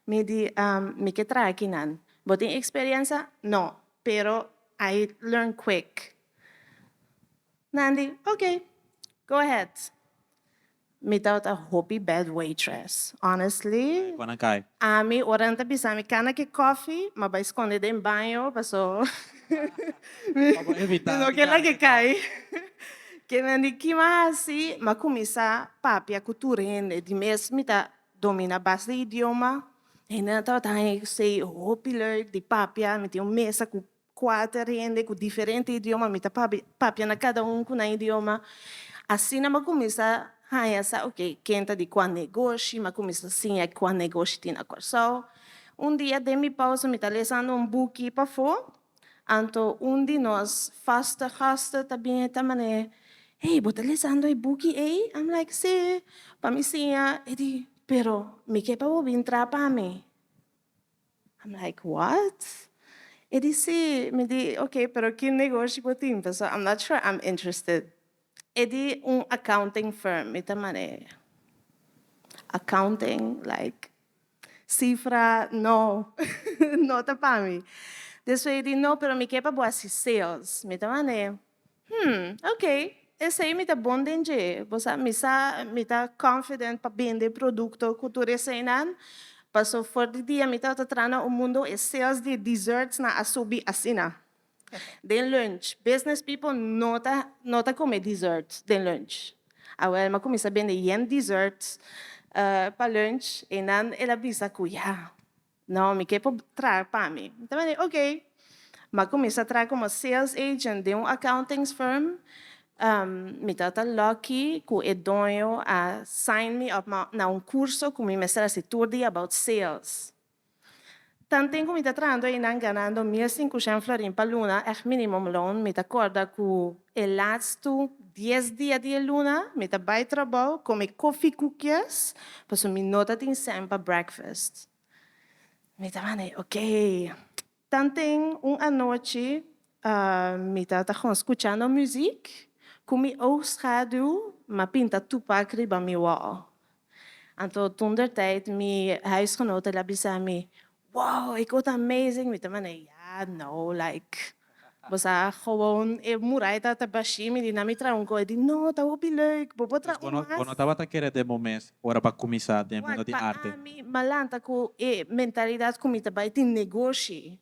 mi di, mi ke traha akinan. Bo tin eksperensia? No, pero I learn quick. Nan di, okay, go ahead. Mi tabata hopi bad waitress, honestly. Kua nan kai? Ami, ora nan ta bisa mi kana ke koffie, m'a bai skonde den baño, paso Pa bo evitá mi no di ke kana laga ke kai. Ke nan di ki m'a hasi, m'a kuminsá papia ku tur hende. Di mes mi ta domina basta idioma. Hendenan tabata haña esei hopi leuk di papia. Mi tin un mesa ku kuater hende ku diferente idioma, mi ta papia na kada un ku nan idioma. Asina m'a kuminsá haña sa, okay, ken ta di kua negoshi, m'a kuminsá siña kua negoshi tin na Kòrsou. Un dia den mi pausa mi ta lesando un buki pafó, anto un di nos vaste gasten ta bini ta manera, hey, bo ta lesando e buki ei? I'm like, sí, pa mi siña. E di, pero mi ke pa bo bin traha pa mi. I'm like, what? E di, sí. Mi di, okay, pero ki negoshi bo tin? Pasobra I'm not sure I'm interested. E di un accounting firm. Mi ta manera, accounting, like, sifra, no, no ta pa mi. Despues e di, no, pero mi ke pa bo hasi sales. Mi ta manera, okay, esei mi ta bon den dje. Bo sa, mi sa, mi ta confident pa bende produkto ku tur eseinan. Paso for di dia mi tabata traha na un mundo e sales di desserts nan a subi asina. Den lunch, business people no ta kome dessert den lunch. Awel, m'a kuminsá bende yen desserts pa lunch i nan el a bisa ku ya, no, mi ke pa traha pa mi. Mi ta manera, okay. M'a kuminsá traha komo sales agent den un accounting firm. Mi tabata lucky ku e doño a sign me up na un kurso ku mi mester hasi tur dia about sales. Tanten ku mi ta trahando einan ganando 1500 florin pa luna, echt minimumloon, mi ta kòrda ku e laatste 10 dia di luna, mi ta bai trabou, kome koffiekoekjes, pasobra mi no tatin sèn pa breakfast. Mi ta manera, okay. Tanten un anochi, mi tabata gewoon skuchando muziek, ku mi oogschaduw, m'a pinta Tupac riba mi wall. Anto toentertijd mi huisgenoten a bisa mi, wow, ik word amazing. Mi ta manera, ja, no, like, bo sa gewoon e muraya ta bashí, mi di na mi traha un kos, di no, ta hopi leuk, bo por traha Bo un no, mas. bo no tabata kere den bo mes ora pa kuminsá den mundo di Pa arte. ami, m'a lanta ku e mentalidat ku mi ta bai tin negoshi.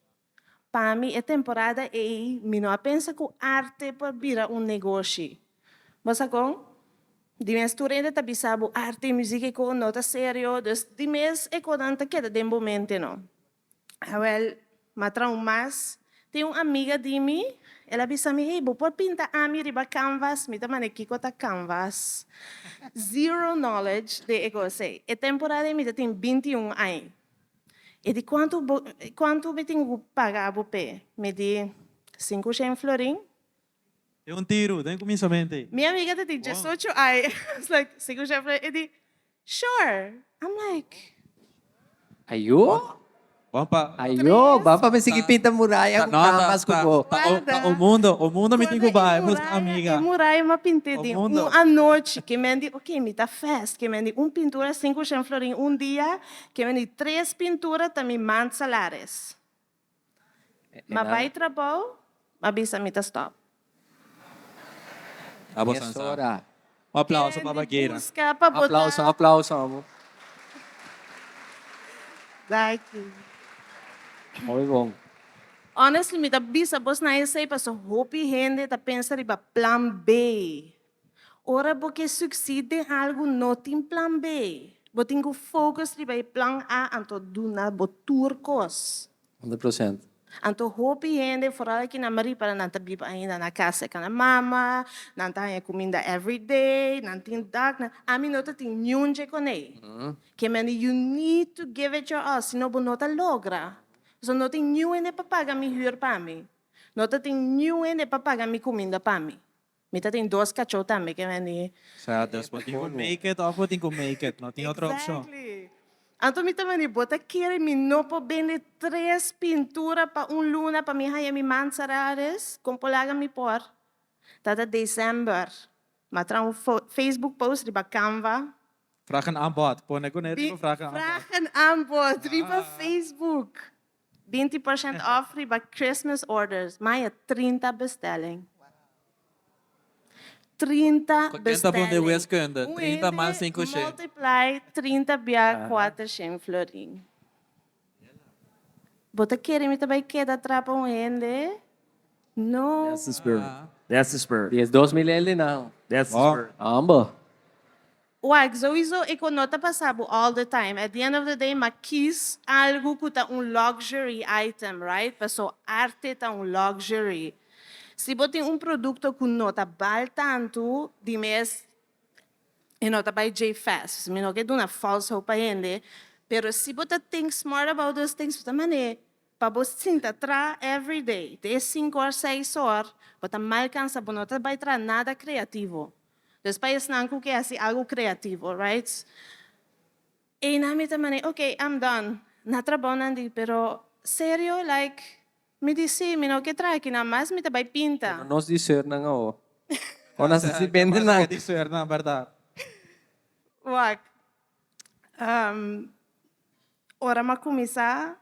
Pa mi e temporada ei, mi no a pensa ku arte por bira un negoshi. Bo sa kon? Di mes tur hende ta bisa bo arte i muziek e kos no ta serio, dus di mes e kosnan ta keda den bo mente no. Awel, m'a traha un mas, tin un amiga di mi. El a bisa mi, hey, bo por pinta ami riba canvas? Mi ta mane kiko ta canvas. Zero knowledge di e kos ei. E temporada ei mi ta tin 21 aña. E di kuantu bo, kuantu mi tin ku paga bo p'e? Mi di 500 florin. Den un tiru, den kuminsamentu ei. Mi amiga ta tin 18 aña. I was like, 500 florin? E di, sure. I'm like, Ayo. Bon pa. Ayo, ban pa mi sigui pinta muraya ku No, ta, canvas ku ta, bo. ta, o, ta o mundo, o mundo mi tin ku bai buska amiga. E muraya m'a pint'é O den mundo. un anochi. Ke men di, ok, mi ta fast. Ke men di un pintura 500 florin un dia. Ke men di tres pintura ta mi maand salaris. M'a bai trabou, m'a bisa mi ta stop. Abo san sa. Un aplauso pa Bagheera. Busca pa bo ta. Aplauso, aplauso amo. Danki. Hopi bon. Honestly mi ta bisa bos na esey paso hopi hende ta pensa riba plan B. Ora bo ke succeed den algo no tin plan B. Bo tin ku focus riba e plan A anto duna bo tur kos. 100%. Anto hopi hende, foral aki na Maripara, nan ta biba ainda na kas serka nan mama, nan ta haña kuminda everyday, nan tin dak, nan, ami no ta tin niun dje konei. Ke mende you need to give it your all, sino bo no ta logra. Pasobra no tin niun hende pa paga mi hür pa mi, no ta tin niun hende pa paga mi kuminda pa mi. Mi ta tin dos kachó tambe ke mende. Sea, dus bo tin ku make it òf bo tin ku make it, no tin otro opshon. Exactly. Anto mi ta mende, bo ta kere mi no por bende tres pintura pa un luna pa mi haña mi mansararis? Kon por laga mi por? Ta ta december. Mi a traha un Facebook post riba Canva. Vraag en aanbod. Pone kuné riba vraag en aanbod. Vraag en aanbod riba Facebook. 20% off riba Christmas orders. Maya 30 bestelling. 30 Ken ta bon den bestelling. wiskunde? Un 30 mas hende 5 shen. multiply 30 bia 400 florin. Bo ta kere mi ta bai keda trapa un hende? No. That's the spirit. That's the spirit. 12,000 eldi nan. That's the Wow. spirit. Amba. Wak, sowieso e no ta pasa bo all the time. At the end of the day, m'a kies algo ku ta un luxury item, right? Paso arte ta un luxury. Si bo tin un produkto ku no ta bal tantu, di mes e no ta bai dje fast. Mi no ke duna false hope pa hende, pero si bo ta think smart about those things, bo ta mane pa bo sinta tra every day, te 5 or 6 or, bo ta mal kansa, bo no ta bai tra nada kreativo. Dus pa esnan ku ke hasi algo kreativo, right? E na mi ta mane, okay, I'm done. Na trabou nan di, pero serio, like, mi di si, mi no ke traha aki nan mas, mi ta bai pinta. Nos di ser nan awo. O nas si bende nan. Di ser nan, berdat. Wak. Ora m'a kuminsá,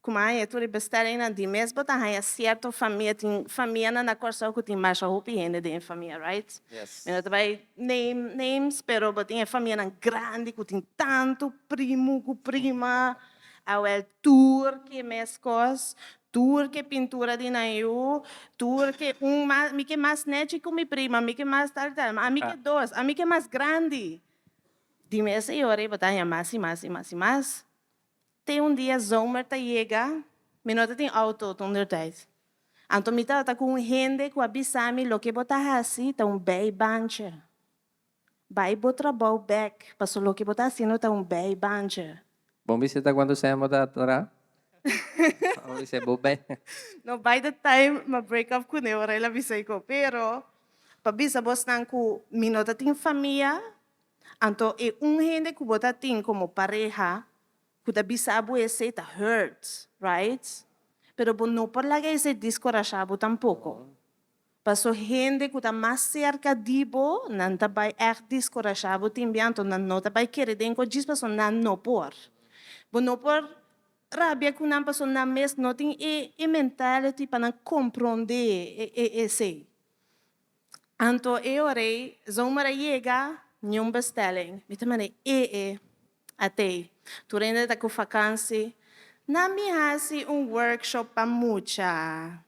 kuma haña tur e bestellingnan di mes bo ta haña sierto famia, tin famianan na Kòrsou ku tin masha hopi hende den e famia, right? Yes. Mi no ta bai name names, pero bo tin e famianan grandi ku tin tantu primu ku prima, awel tur ke mes kos, tur ke pintura di nan yu, tur ke un mas, mi ke mas nechi ku mi prima, mi ke mas tal tal, ami ke dos, ami ke mas grandi. Di mes e ora ei bo ta haña mas i mas i mas i mas. Te un dia zomer ta yega, mi no ta tin auto toentertijd. Anto mi tabata ku un hende ku a bisa mi loke bo ta hasi ta un bijbaantje. Bai bo trabou bek, paso loke bo ta hasiendo ta un bijbaantje. Bon bisita kuantu sèn bo ta traha? Bo bisa bo bij. No, by the time m'a break up kuné ora el a bisa ei ko. Pero pa bisa bosnan ku mi no ta tin famia, anto e un hende ku bo ta tin komo pareha ku ta bisa bo esei ta hurt, right? Pero bo no por laga esei diskorashá bo tampoko. Paso hende ku ta mas serka di bo, nan ta bai ègt diskorashá bo tin bia, anto nan no ta bai kere den ko djis paso nan no por. Bo no por rabia ku nan paso nan mes no tin e e mentality pa nan komprondé e e esei. Anto e ora ei, zomer a yega, niun bestelling. Mi ta manda e e atei. Tur hende ta ku vakansi. Nan mi hasi un workshop pa mucha.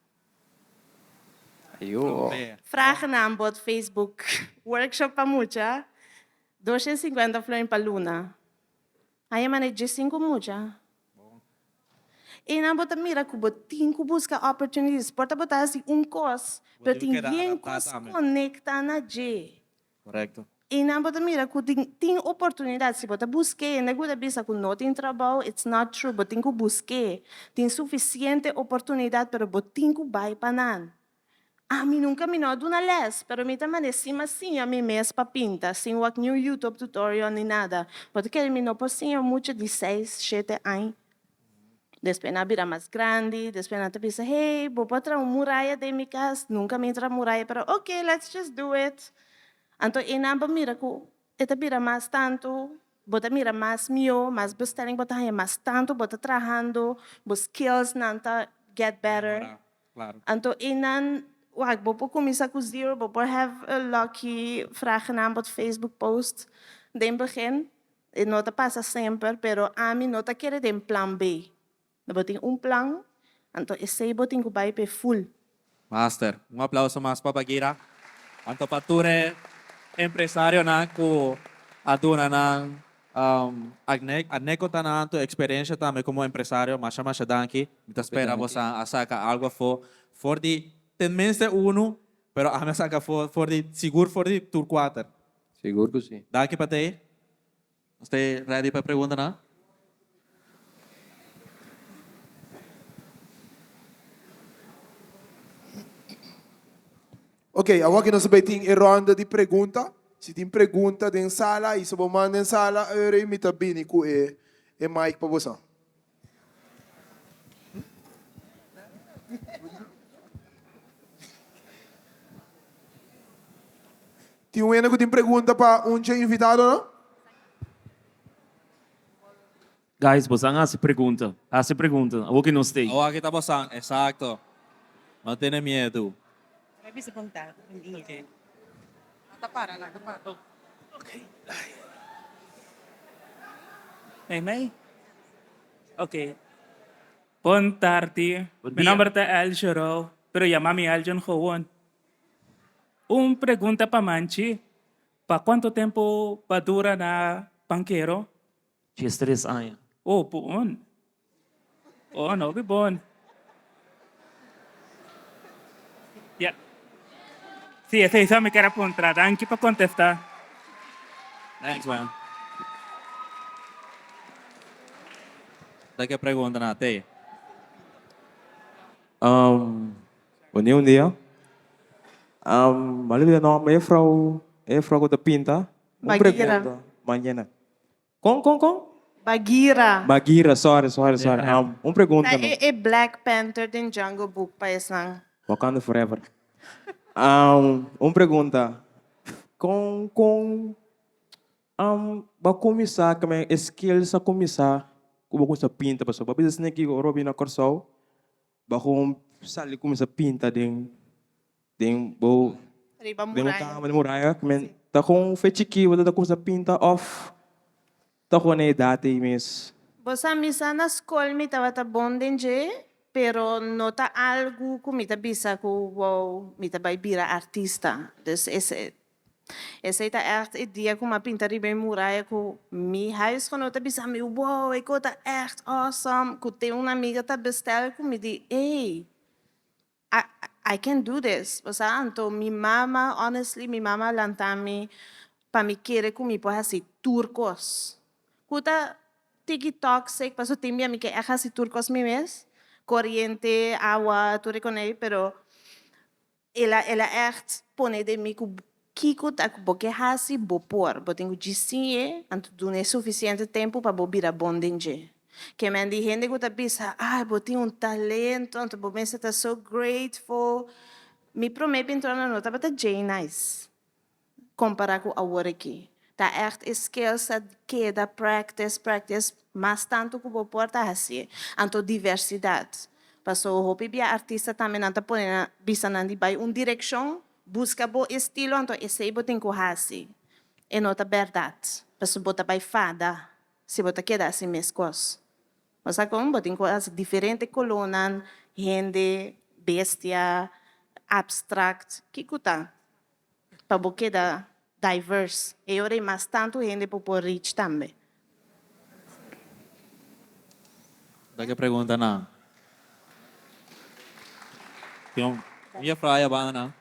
Ayo. Vraag en aanbod Facebook. Workshop pa mucha. 250 florin pa luna. Haña manda 15 mucha. Einan bo ta mira ku bo tin ku buska opportunities. Por ta bo ta hasi un kos, Bo pero tin ku tin keda yen adaptá kos tambe. konekta na dje. Korekto. Einan bo ta mira ku tin tin oportunidat. Si bo ta busk'é, hende ku ta bisa ku no tin trabou, it's not true. Bo tin ku busk'é. Tin sufisiente oportunidat, pero bo tin ku bai pa nan. Ami nunka mi no a duna les, pero mi ta manda sima siña mi mes pa pinta, sin wak niun YouTube tutorial ni nada. Bo ta kere mi no por siña mucha di seis, shete añ. Despues nan a bira mas grandi, despues nan ta bisa, hey, bo por traha un muraya den mi kas? Nunka mi a traha muraya, pero ok, let's just do it. Anto einan bo mira ku e ta bira mas tantu, bo ta mira mas mihó, mas bestelling bo ta haña, mas tantu bo ta trahando, bo skills nan ta get better. Claro. Anto einan, wak, bo por cuminsa cu zero, bo por have a lucky vragenaanbod op Facebook post den begin, e no ta pasa semper, pero ami no ta kere den plan B. Bo tin un plan, anto esey bo tin cu bay p'e full. Master. Un aplauso mas pa Bagira. Anto pa tur e empresarionan cu a duna nan Anekdotanan anto eksperensia tambe komo empresario masha masha danki. Mi ta spera bo sa a saka algu afó for di tenminste unu, pero ami a saka afó for di sigur for di tur kuater. Sigur ku si. Danki pa tei. Nos ta ready pa e preguntanan. Ok, awor ki nos a bay tin e ronda di pregunta. Si tin pregunta den sala y si bo manda den sala, ora mi ta bini cu e e mic pa boso. Tin un hende cu tin pregunta pa un dje invitadonan? Guys, bosan hasi pregunta. Hasi pregunta. Awor ki nos t'ei. Awor ki ta bosan, exacto. No tene miedu. Bai bisa bon tardi, bon dia. No ta para, no ta para. Mei mei? Ok. Bon tardi. Bon Mi dia. nomber ta El Jerou, pero yama mi Eljon gewoon. Un pregunta pa Manchi, pa cuanto tempo ba dura na bankero? 13 aña. Oh, bon. Oh, no bi bon. Ya. Sí, esei sa mi kier a puntra. Danki pa contesta. Thanks, man. Ta ke pregunta na te? Um, bon dia, bon dia. Um, mi a olbida nomber e juffrouw, e juffrouw ku ta pinta. Un Bagira. pregunta. Mañana. Kon, kon, kon? Bagheera. Bagheera, sorry, sorry, sorry. Um, un pregunta Ta no. e e Black Panther den Jungle Book pa esnan. Wakanda forever. Um, un pregunta. Kon, kon, um, bo a kuminsá, ke men e skills a kuminsá ku bo kuminsá pinta? Pasobra bo a bisa esaki ora bo bini na Kòrsou, Bo kon sali kuminsá pinta den den bo Riba den bo muraya. kama den muraya men ta kon fe chikí bo ta kuminsá pinta òf ta kon na edat ei mes? Bo sa mi sa na skol mi tabata bon den dje pero no ta algu ku mi ta bisa ku wow mi ta bai bira artista dus ese Esei ta ègt e dia ku m'a pinta riba e muraya ku mi huisgenoot ta bisa mi, Wow, e kos ta ègt awesome! Ku tin un amiga ta bestèl ku mi di, Ey, I, I can do this! Bo sa? Anto mi mama, honestly, mi mama a lanta mi pa mi kere ku mi por hasi tur kos. Ku ta tiki toxic, pasobra tin bia mi ke ègt hasi tur kos mi mes, koriente, awa, tur e konei, pero El a el a ègt pone den mi ku kiko ta ku bo ke hasi, bo por. Bo tin ku djis siñ'é, anto dun'é sufisiente tempu pa bo bira bon den dje. Ke men di hende ku ta bisa, Ai, bo tin un talento, anto bo mester ta so grateful. Mi promé pintornan no tabata djei nice. Compara cu awor aki. Ta echt e skills ta keda practice, practice mas tanto cu bo por ta hacié. Anto diversidad. Paso hopi bia artista tambe nan ta pone nan bisa nan di bay un direccion, busca bo estilo anto esey bo tin cu haci. E no ta berdad. Paso bo ta bay fada si bo ta keda haci mescos. Bo sa con? Bo tin cu haci diferente colornan, hende, bestia, abstract, kico ta? Pa bo keda diverse e ora ei mas tantu hende por por reach tambe. Ta ke pregunta nan? Tin un juffrouw aya banda nan.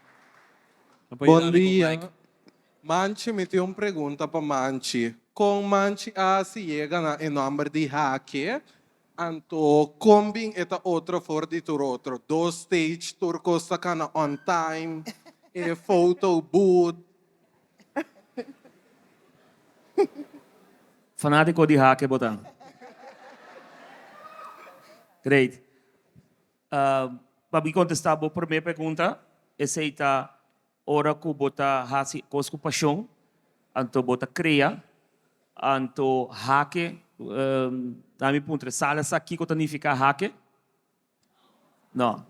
Nan por Bon yuda mi ku dia. mic. Manchi, mi tin un pregunta pa Manchi. Kon Manchi a hasi yega na e nòmber di Hake? Anto kon bin e ta otro for di tur otro? Dos stage, tur kos ta kana on time, e photo booth. Fanátiko di Hake bo ta? Great. Pa mi kontestá bo promé pregunta, esei ta ora ku bo ta hasi kos ku pashon, anto bo ta krea, anto hake, na mi puntra, sala sa kiko ta nifiká hake? No.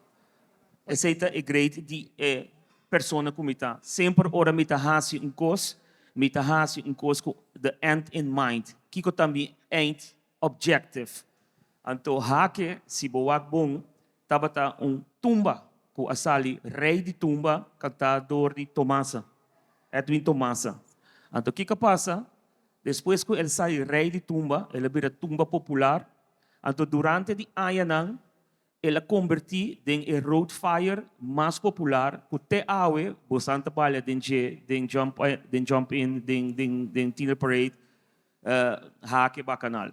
Esei ta e great di e persona ku mi ta. Semper ora mi ta hasi un kos, mi ta hasi un kos ku the end in mind. Kiko ta mi eind objective? Anto hake, si bo wak bon, tabata un tumba ku a sali rei di tumba kantá dor di Tomasa, Edwin Tomasa. Anto kiko a pasa? Despues ku el sali rei di tumba, el a bira tumba popular. Anto durante di añanan el a kombertí den e road fire mas popular ku te awe bosan ta balia den dje den jump den jump in den den den tiener parade Hake Bakanal.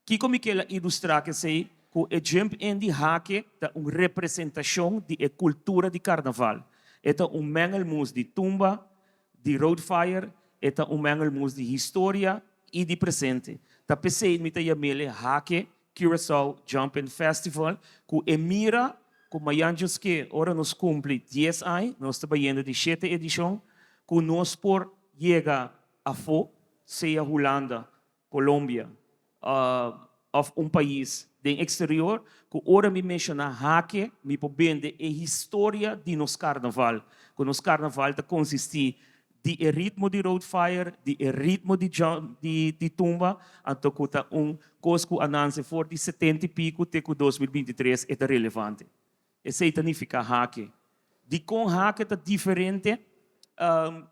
Kiko mi kier a ilustrá kesei? Ku e jump in di Hake ta un representashon di e kultura di karnaval. E ta un mengelmoes di tumba, di road fire, e ta un mengelmoes di historia i di presente. Ta p'esei mi ta yam'el e Hake Curaçao Jump In Festival ku e mira ku mayan djoske ora nos kumpli dies aña, nos ta bayendo di shete edishon, ku nos por yega afó, sea Hulanda, Colombia of un pais den exterior cu ora mi menciona Hake mi por bende e historia di nos carnaval, cu nos carnaval ta consisti di e ritmo di Road Fire, di e ritmo di di tumba, anto cu ta un cos cu a nanse for di setenta y pico te cu 2023 e ta relevante. Esei ta nifiká hake. Dikon hake ta diferente?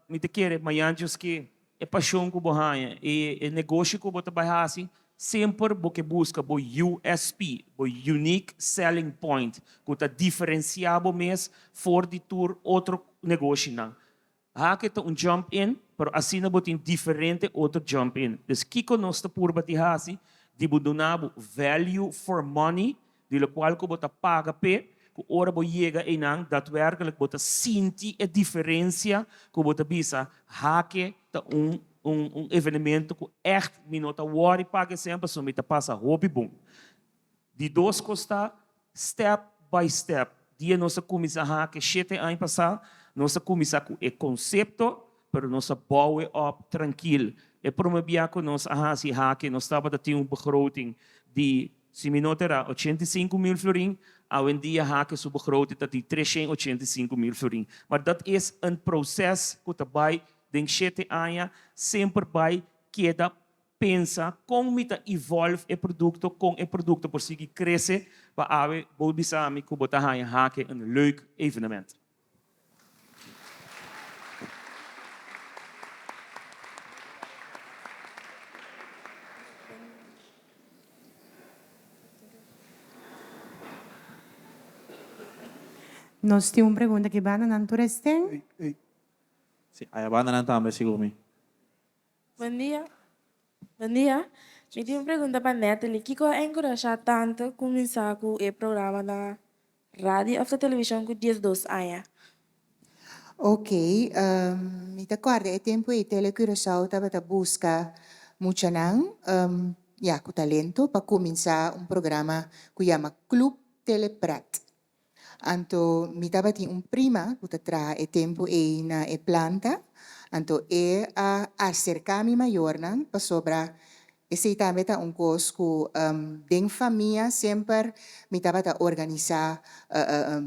Mi ta kere mañan djos ke e pashon ku bo haña, e negoshi ku bo ta bai hasi, semper bo ke buska bo USP, bo Unique Selling Point, ku ta diferensiá bo mes for di tur otro negoshinan. Hake ta un jump in, pero asina bo tin diferente otro jump in. Dus kiko nos ta purba di hasi? Di bo duna bo value for money, di lokual ku bo ta paga p'e, ku ora bo yega einan datwerkelijk bo ta sinti e diferensia ku bo ta bisa Hake ta un un un evenemento ku ègt mi no ta wòri paga esei pasobra mi ta pasa hopi bon. Di dos kos ta step by step. Dia nos a kuminsá hake shete aña pasá, nos a kuminsá ku e konsepto, pero nos a bou e op trankil. E promé bia ku nos a hasi hake nos tabata tin un begroting di, si mi no ta erá, 85 mil florin. Awendia hake su begroting ta di 385 mil florin. Maar dat is een proces ku ta bai den shete aña, semper bai keda pensa kon mi ta evolve e produkto, kon e produkto por sigui krese pa awe bo bisa mi ku bo ta haña Hake een leuk evenement. Nos tin un pregunta aki banda nan tur esten. Si, aya banda nan tambe sigur mi. Bon dia. Bon dia. Mi tin un pregunta pa Natalie. Kiko a enkurashá tantu kuminsá ku e programa na radio òf na televishon ku 12 aña? Ok, mi ta kòrda e tempu ei Tele Curaçao tabata buska muchanan, ya, ku talento pa kuminsá un programa ku yama Club Telepret. Anto mi tabatin un prima ku ta traha e tempu ei na e planta, anto e a aserká mi mayornan pasobra esei tambe ta un kos ku den famia semper mi tabata organisá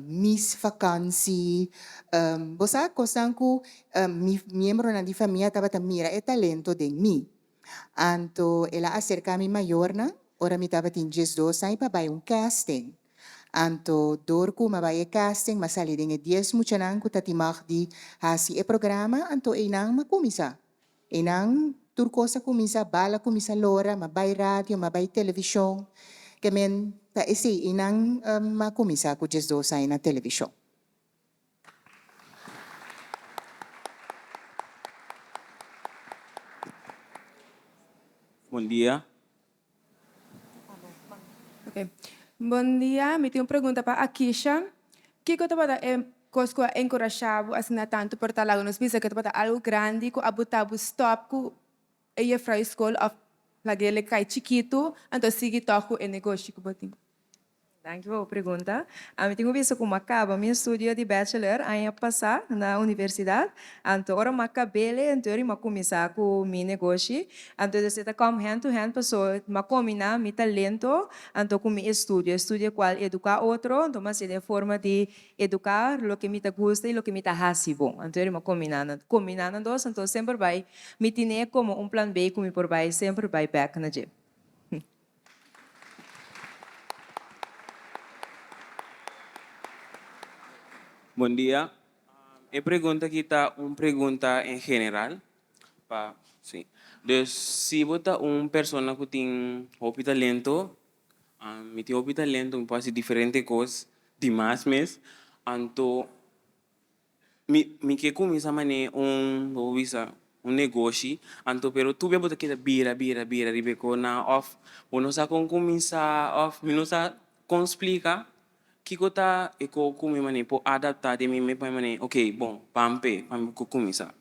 mis vakansi, bo sa kosnan ku mi miembronan di famia tabata mira e talento den mi. Anto el a aserká mi mayornan ora mi tabatin 12 aña pa bai un casting. Anto dor ku m'a bai e casting m'a sali den e dies muchanan ku ta tin mag di hasi e programa, anto einan m'a kuminsá. Einan tur kos a kuminsá, bal a kuminsá lora, m'a bai radio, m'a bai televishon. Ke men ta esei, einan m'a kuminsá ku 12 aña na televishon. Bon dia. Ok. Bon dia, mi tin un pregunta pa Akisha. Kiko tabata e kos ku a enkurashá bo asina tantu por ta laga nos bisa ku tabata algu grandi ku a buta bo stòp ku e jefrou di skol òf lag'el kai chikitu anto sigui tòg ku e negoshi ku bo tin? Danki pa bo pregunta. Ami tin ku bisa ku mi a kaba mi estudio di bachelor aña pasá na universidat. Anto ora mi a kab'el anto mi a kuminsá ku mi negoshi. Anto esei ta come hand to hand paso mi a kombiná mi talento anto ku mi estudio. Estudio kual eduká otro anto mi a hasi den forma di eduká loke mi ta gusta i loke mi ta hasi bon. Anto mi a kombiná nan. Kombiná nan dos anto semper bai mi tine komo un plan B ku mi por bai semper bai bèk na dje. Bon dia. E pregunta aki ta un pregunta en general pa si. Dus si bo ta un persona ku tin hopi talento, mi tin hopi talento mi por hasi diferente kos dimas mes, anto Mi mi ke kuminsá manera un bo por bisa un negoshi anto pero tur bia bo ta keda bira bira bira riba e kona òf bo no sa kon kuminsá òf mi no sa kon splika kiko ta e ko ku mi manera por adaptá den mi mes pa mi manera oke bon ban p'e pa mi por kuminsá.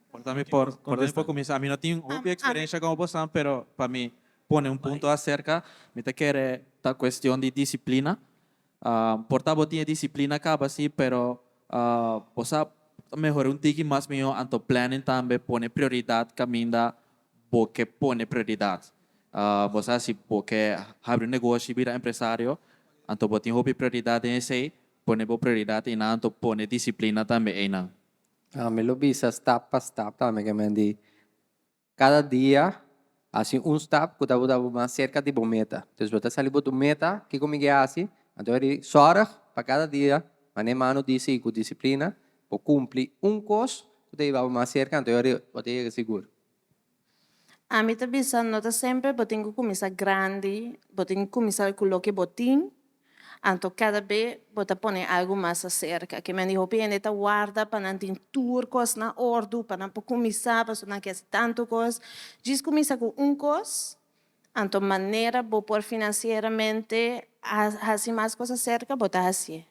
Por ta mi por por ta mi por kuminsá mi no tin hopi eksperensha komo bosan pero pa mi pone un punto aserka mi ta kere ta kuestion di disiplina. Por ta bo tin e disciplina caba si, pero bo sa mehora un tiki mas miho anto planning tambe pone prioridad caminda bo ke pone prioridad. Bo sa si bo ke habri un negoshi bira empresario anto bo tin hopi prioridad den esey, pone bo prioridad eynan anto pone disciplina tambe eynan. Mi lo bisa stap pa stap tambe ke men di Kada dia, hasi un stap ku ta buta bo mas serka di bo meta. Entonces bo ta sali bo tu meta, kiko mi ke hasi? Anto e di sòrg pa kada dia, manera mano disi i ku disiplina, bo kumpli un kos ku ta hiba bo mas serka, anto e di bo ta yega sigur. Ami ta bisa no ta semper bo tin ku kuminsá grandi, bo tin ku kuminsá ku loke bo tin Anto kada be bo ta pone algu mas aserka. Ke men di hopi hende ta warda pa nan tin tur kos na ordu, pa nan por kuminsá, pasobra nan ke hasi tantu kos. Djis kuminsá ku un kos, anto manera bo por finansieramente hasi mas kos aserka, bo ta hasié.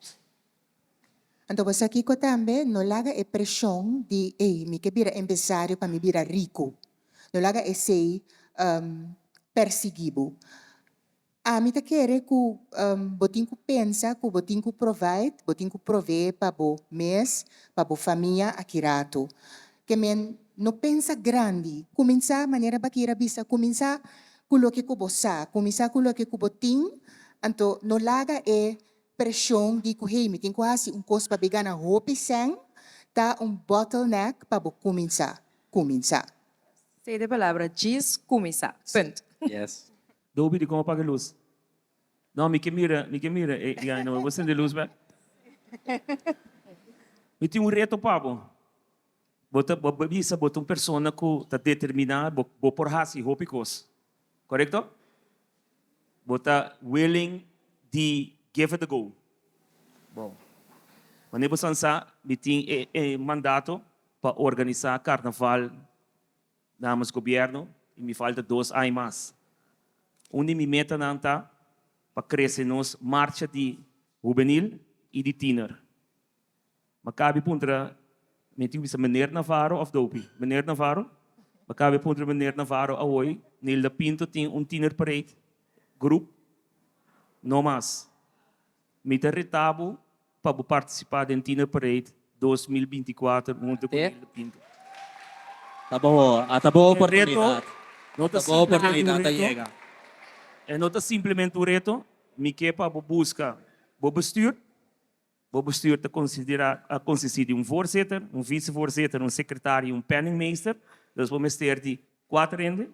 Anto bo sa kiko tambe? No laga e preshon di, ey, mi ke bira empresario pa mi bira riku. No laga esei persiguí bo. Ami ta kere ku bo tin ku pensa ku bo tin ku provide, bo tin ku provee pa bo mes, pa bo famia aki ratu. Ke men no pensa grandi, kuminsá manera Bakira bisa, kuminsá ku loke ku bo sa, kuminsá ku loke ku bo tin, anto no laga e preshon di ku hey mi tin ku hasi un kos pa bi gana hopi sèn ta un bottleneck pa bo kuminsá, kuminsá. Sey de palabra djis kuminsá. Punt. Yes. Dobi di kon a paga lus. No, mi ke mira, mi ke mira e guy no, bo sende lus bek? Mi tin un reto pa bo. Bo ta, bo bisa bo ta un persona ku ta determiná, bo, bo por hasi hopi kos. Korekto? Bo ta willing di give it a go. Bon. Wanneer bo san sa, mi tin e, e mandato pa organisá karnaval Namens gobierno y mi falta dos aña mas. Un di mi metanan ta pa crece nos marcha di hubenil y di tiener. Ma cabe puntra, mi tin bisa meneer Navarro of Dopie? Meneer Navarro? Ma cabe puntra meneer Navarro awoy, Nilda Pinto tin un tiener parade groep? No mas. Mi ta reta bo pa bo partisipá den Tiener Parade 2024 huntu ku Nilda Pinto. Ta bo, ata bo oportunidat. No ta Ata bo oportunidat a yega. E no ta simplemente un reto, mi ke pa bo buska bo bestuur. Bo bestuur ta konsiderá a konsistí di un voorzitter, un vicevoorzitter, un sekretario i un penningmeester. Dus bo mester di kuater hende.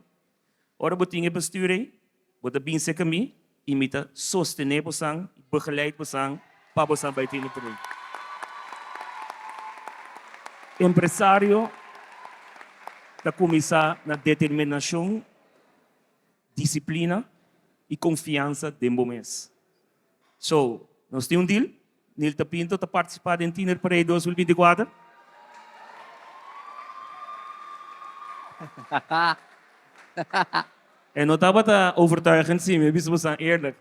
Ora bo tin e bestuur ei, bo ta bin serka mi i mi ta sostené bosan i begeleid bosan pa bosan bai tin e proyekto. Empresario ta kuminsá na determinashon, disiplina i konfiansa den bo mes. So, nos tin un deal, Nilta Pinto ta partisipá den Tiener Parade 2024. E no tabata overtuigend si, mi a bisa bosan eerlijk.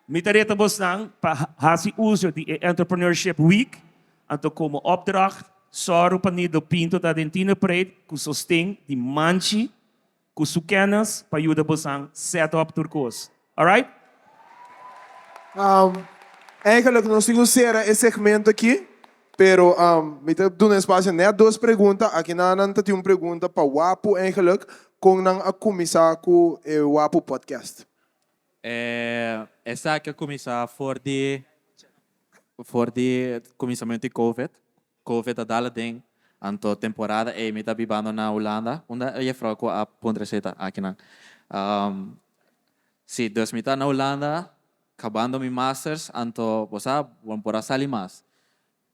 Mi ta reta bosnan pa hasi uso di e Entrepreneurship Week, anto komo opdracht sòru pa Nido Pinto ta den Tienerparade ku sosten di Manchi ku su kennis pa yuda bosan set up tur kos. Alright? Eigenlijk nos tin ku sera e segmento aki, pero mi ta duna espacio net dos pregunta. Aki nan nan ta tin un pregunta pa Wapu eigenlijk, kon nan a kuminsá ku e Wapu Podcast? Esaki a kuminsá for di for di kuminsamentu di Covid. Covid a dal aden, anto temporada ei mi ta bibando na Hulanda, unda e jefrouw ku a puntra esei ta akinan. Si, dus mi ta na Hulanda kabando mi masters, anto bo sa, bo no por a sali mas.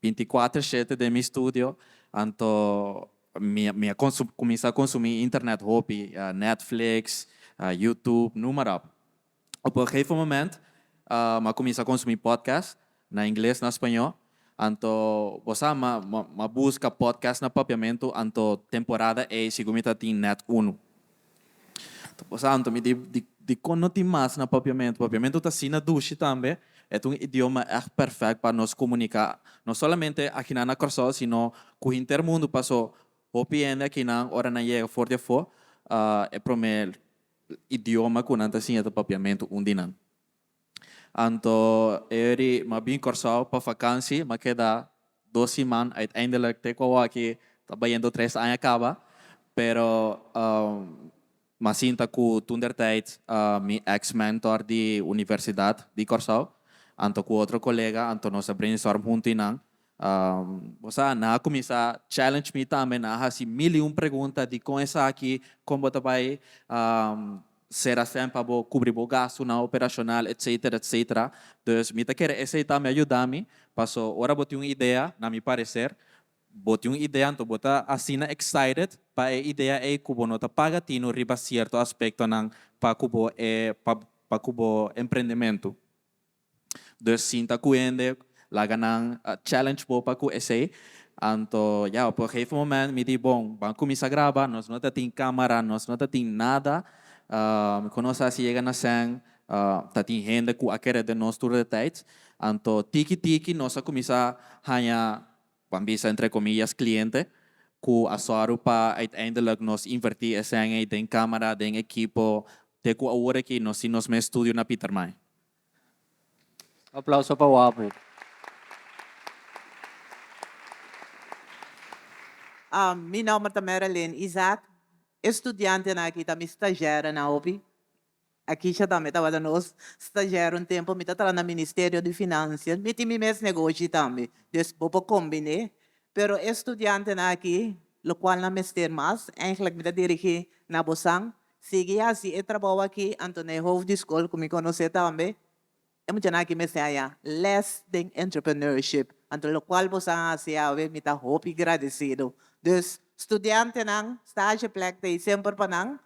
Binticuater shete den mi studio, anto mi mi a kuminsá konsumí internet hopi, Netflix, YouTube, noem maar op. Op un gegeven moment mi a kuminsá konsumí podcast na ingles, na spañó. Anto bo sa mi a buska podcast na papiamentu, anto temporada ei sigur mi ta tin nèt unu. Bo sa anto mi di dikon no tin mas na papiamentu? Papiamentu ta asina dushi tambe, e ta un idioma ègt pèrfèkt pa nos komuniká, no solamente akinan na Kòrsou sino ku henter mundu paso hopi hende akinan ora nan yega for di afó e promé idioma ku nan ta siña ta papiamentu un di nan. Anto eri m'a bin Kòrsou pa vakansi, m'a keda dos siman, uiteindelijk te ku awaki ta bayendo tres aña kaba, pero m'a sinta ku toentertijd mi ex mentor di Universidat di Kòrsou, anto ku otro kolega, anto nos a brainstorm huntu i nan. Bo sa, nan a kuminsá challenge mi tambe, nan a hasi mil i un pregunta, dikon esaki, kon bo ta bai sera sèn pa bo kubri bo gastunan operashonal, etcetera, etcetera. Dus mi ta kere esei tambe a yuda mi, paso ora bo tin un idea, na mi pareser, bo tin un idea anto bo ta asina excited pa e idea ei ku bo no ta paga tinu riba sierto aspektonan pa ku bo e pa ku bo emprendementu. Dus sinta ku hende, laga nan challenge bo pa ku esei. Anto ya, op un gegeven moment mi di, bon, ban kuminsá graba, nos no ta tin kamara, nos no ta tin nada. Mi ku nos hasi yega na sèn, ta tin hende ku a kere den nos tur de tijd. Anto tiki tiki nos a kuminsá haña, ban bisa entre komillas, kliente ku a sòru pa uiteindelijk nos invertí e sèn ei den kamara, den ekipo, te ku awor aki nos tin nos mes studio na Pietermaai. Aplauso pa Wapu. Mi nomber ta Marilyn Isaac. E studiantenan aki ta mi stagiairnan hopi. Akisha tambe tabata nos stagiair un tempo. Mi ta traha na Ministerio di Financias. Mi tin mi mes negoshi tambe. Dus bo por kombiné. Pero e studiantenan aki, lokual nan mester mas, eigenlijk mi ta dirigí na bosan, Sigui hasi e trabou aki, anto na e hoofd di skol ku mi konosé tambe, e muchanan aki mester haña les den entrepreneurship. Anto lokual boso a hasi awe mi ta hopi gradesido. Dus studiantenan, stageplek ta ei semper pa nan,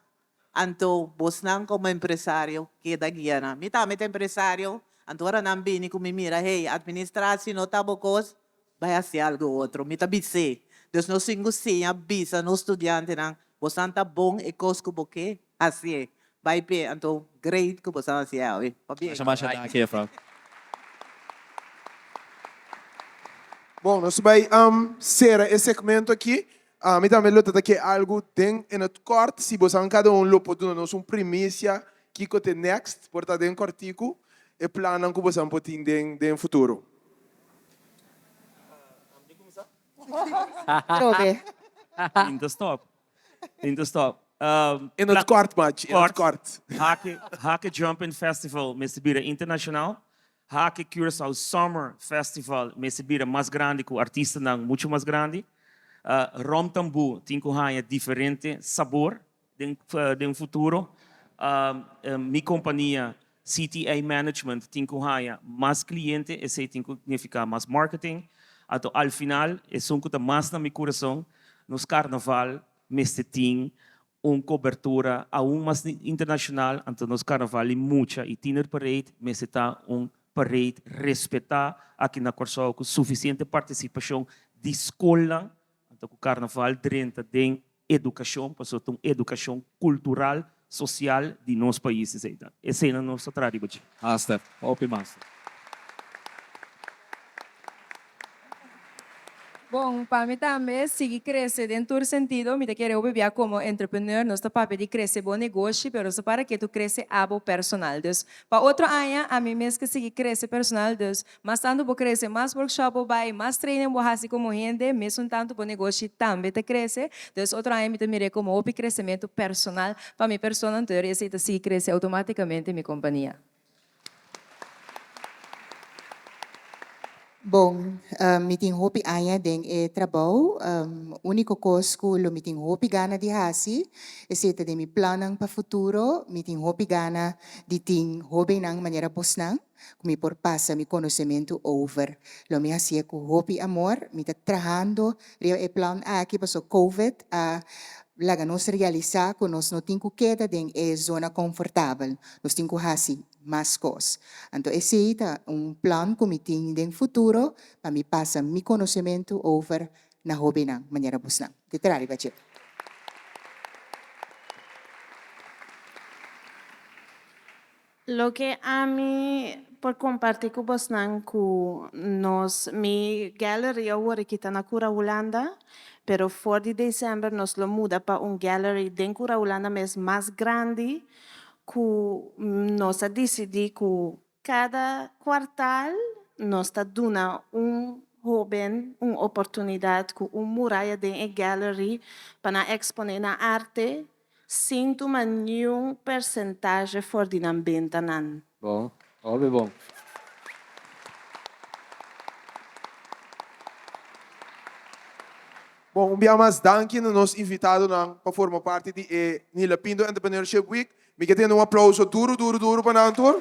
anto bosnan komo empresario keda guia nan. Mi tambe ta empresario, anto ora nan bini ku mi mira, hey, administratie no ta bo kos, Bai hasi algu otro. Mi ta bis'é. Dus nos tin ku siña bisa nos studiantenan, bosan ta bon e kos ku bo ke hasié. Bai p'e. Anto great ku bosan hasié awe. Pabia. Masha masha danki, juffrouw. Bon, nos ta bai sera e segmento aki. Ami tambe lo ta ta ke algu den in het kort. Si bosan kada un lo por duna nos un primisia kiko t'e next, por ta den kòrtiku, e plannan ku bosan por tin den den futuro. Trobe. Tin ta stop. Tin ta stop. In het kort, Machi, in het kort. Hake, Hake Jumping Festival mester bira internacional. Hake Curaçao Summer Festival mester bira mas grandi ku artistanan mucho mas grandi. Rom Tambú tin ku haña diferente sabor den den futuro. Mi kompania CTA Management tin ku haña mas kliente, esei tin ku nifiká mas marketing. Anto al final, esun ku ta mas na mi kurason, nos karnaval mester tin un kobertura aun mas internashonal, anto nos karnaval di mucha i tiener parade mester ta un parade respetá aki na Kòrsou ku sufisiente partisipashon di skolnan, anto ku karnaval drenta den. edukashon, pasobra ta un edukashon kultural, sosial di nos pais esei ta. Eseinan nos ta traha riba dje. Master, hopi master. Bon, pa mi tambe sigui crece den tur sentido. Mi ta kere hopi bia como entrepreneur nos ta papia di crece bo negoshi, pero nos ta para ke tu crece abo personal. Dus, pa otro aña ami mes ke sigui crece personal. Dus, mas tanto bo crece, mas workshop bo bay, mas training bo haci como hende, mesun tanto bo negoshi tambe ta crece. Dus, otro aña mi ta mir'é como hopi crecemento personal pa mi persona, anto esey ta sigui crece automaticamente mi compania. Bon, mi tin hopi aña den e trabou. Úniko kos ku lo mi tin hopi gana di hasi, esei ta den mi plannan pa futuro. Mi tin hopi gana di tin hóbennan manera bosnan ku mi por pasa mi konosementu over. Lo mi hasié ku hopi amor. Mi ta trahando riba e plan aki pasobra covid a laga nos realisá ku nos no tin ku keda den e zona konfortabel. Nos tin ku hasi mas kos. Anto esei ta un plan ku mi tin den futuro pa mi pasa mi konosementu over na hóbennan manera bosnan. Di tra riba dje. Loke ami por kompartí ku bosnan ku nos mi gallery awor aki ta na Kura Hulanda, pero for di december nos lo muda pa un gallery den Kura Hulanda mes mas grandi ku nos a disidí ku kada kuartal nos ta duna un hóben un oportunidat ku un muraya den e gallery pa nan eksponé nan arte Sin tuma niun persentahe for di nan bentanan. Bon, hopi bon. Bon, un bia mas danki na nos invitadonan pa forma parti di e Nila Pindo Entrepreneurship Week. Mi ke tene un aplauso duru duru duru pa nan tur.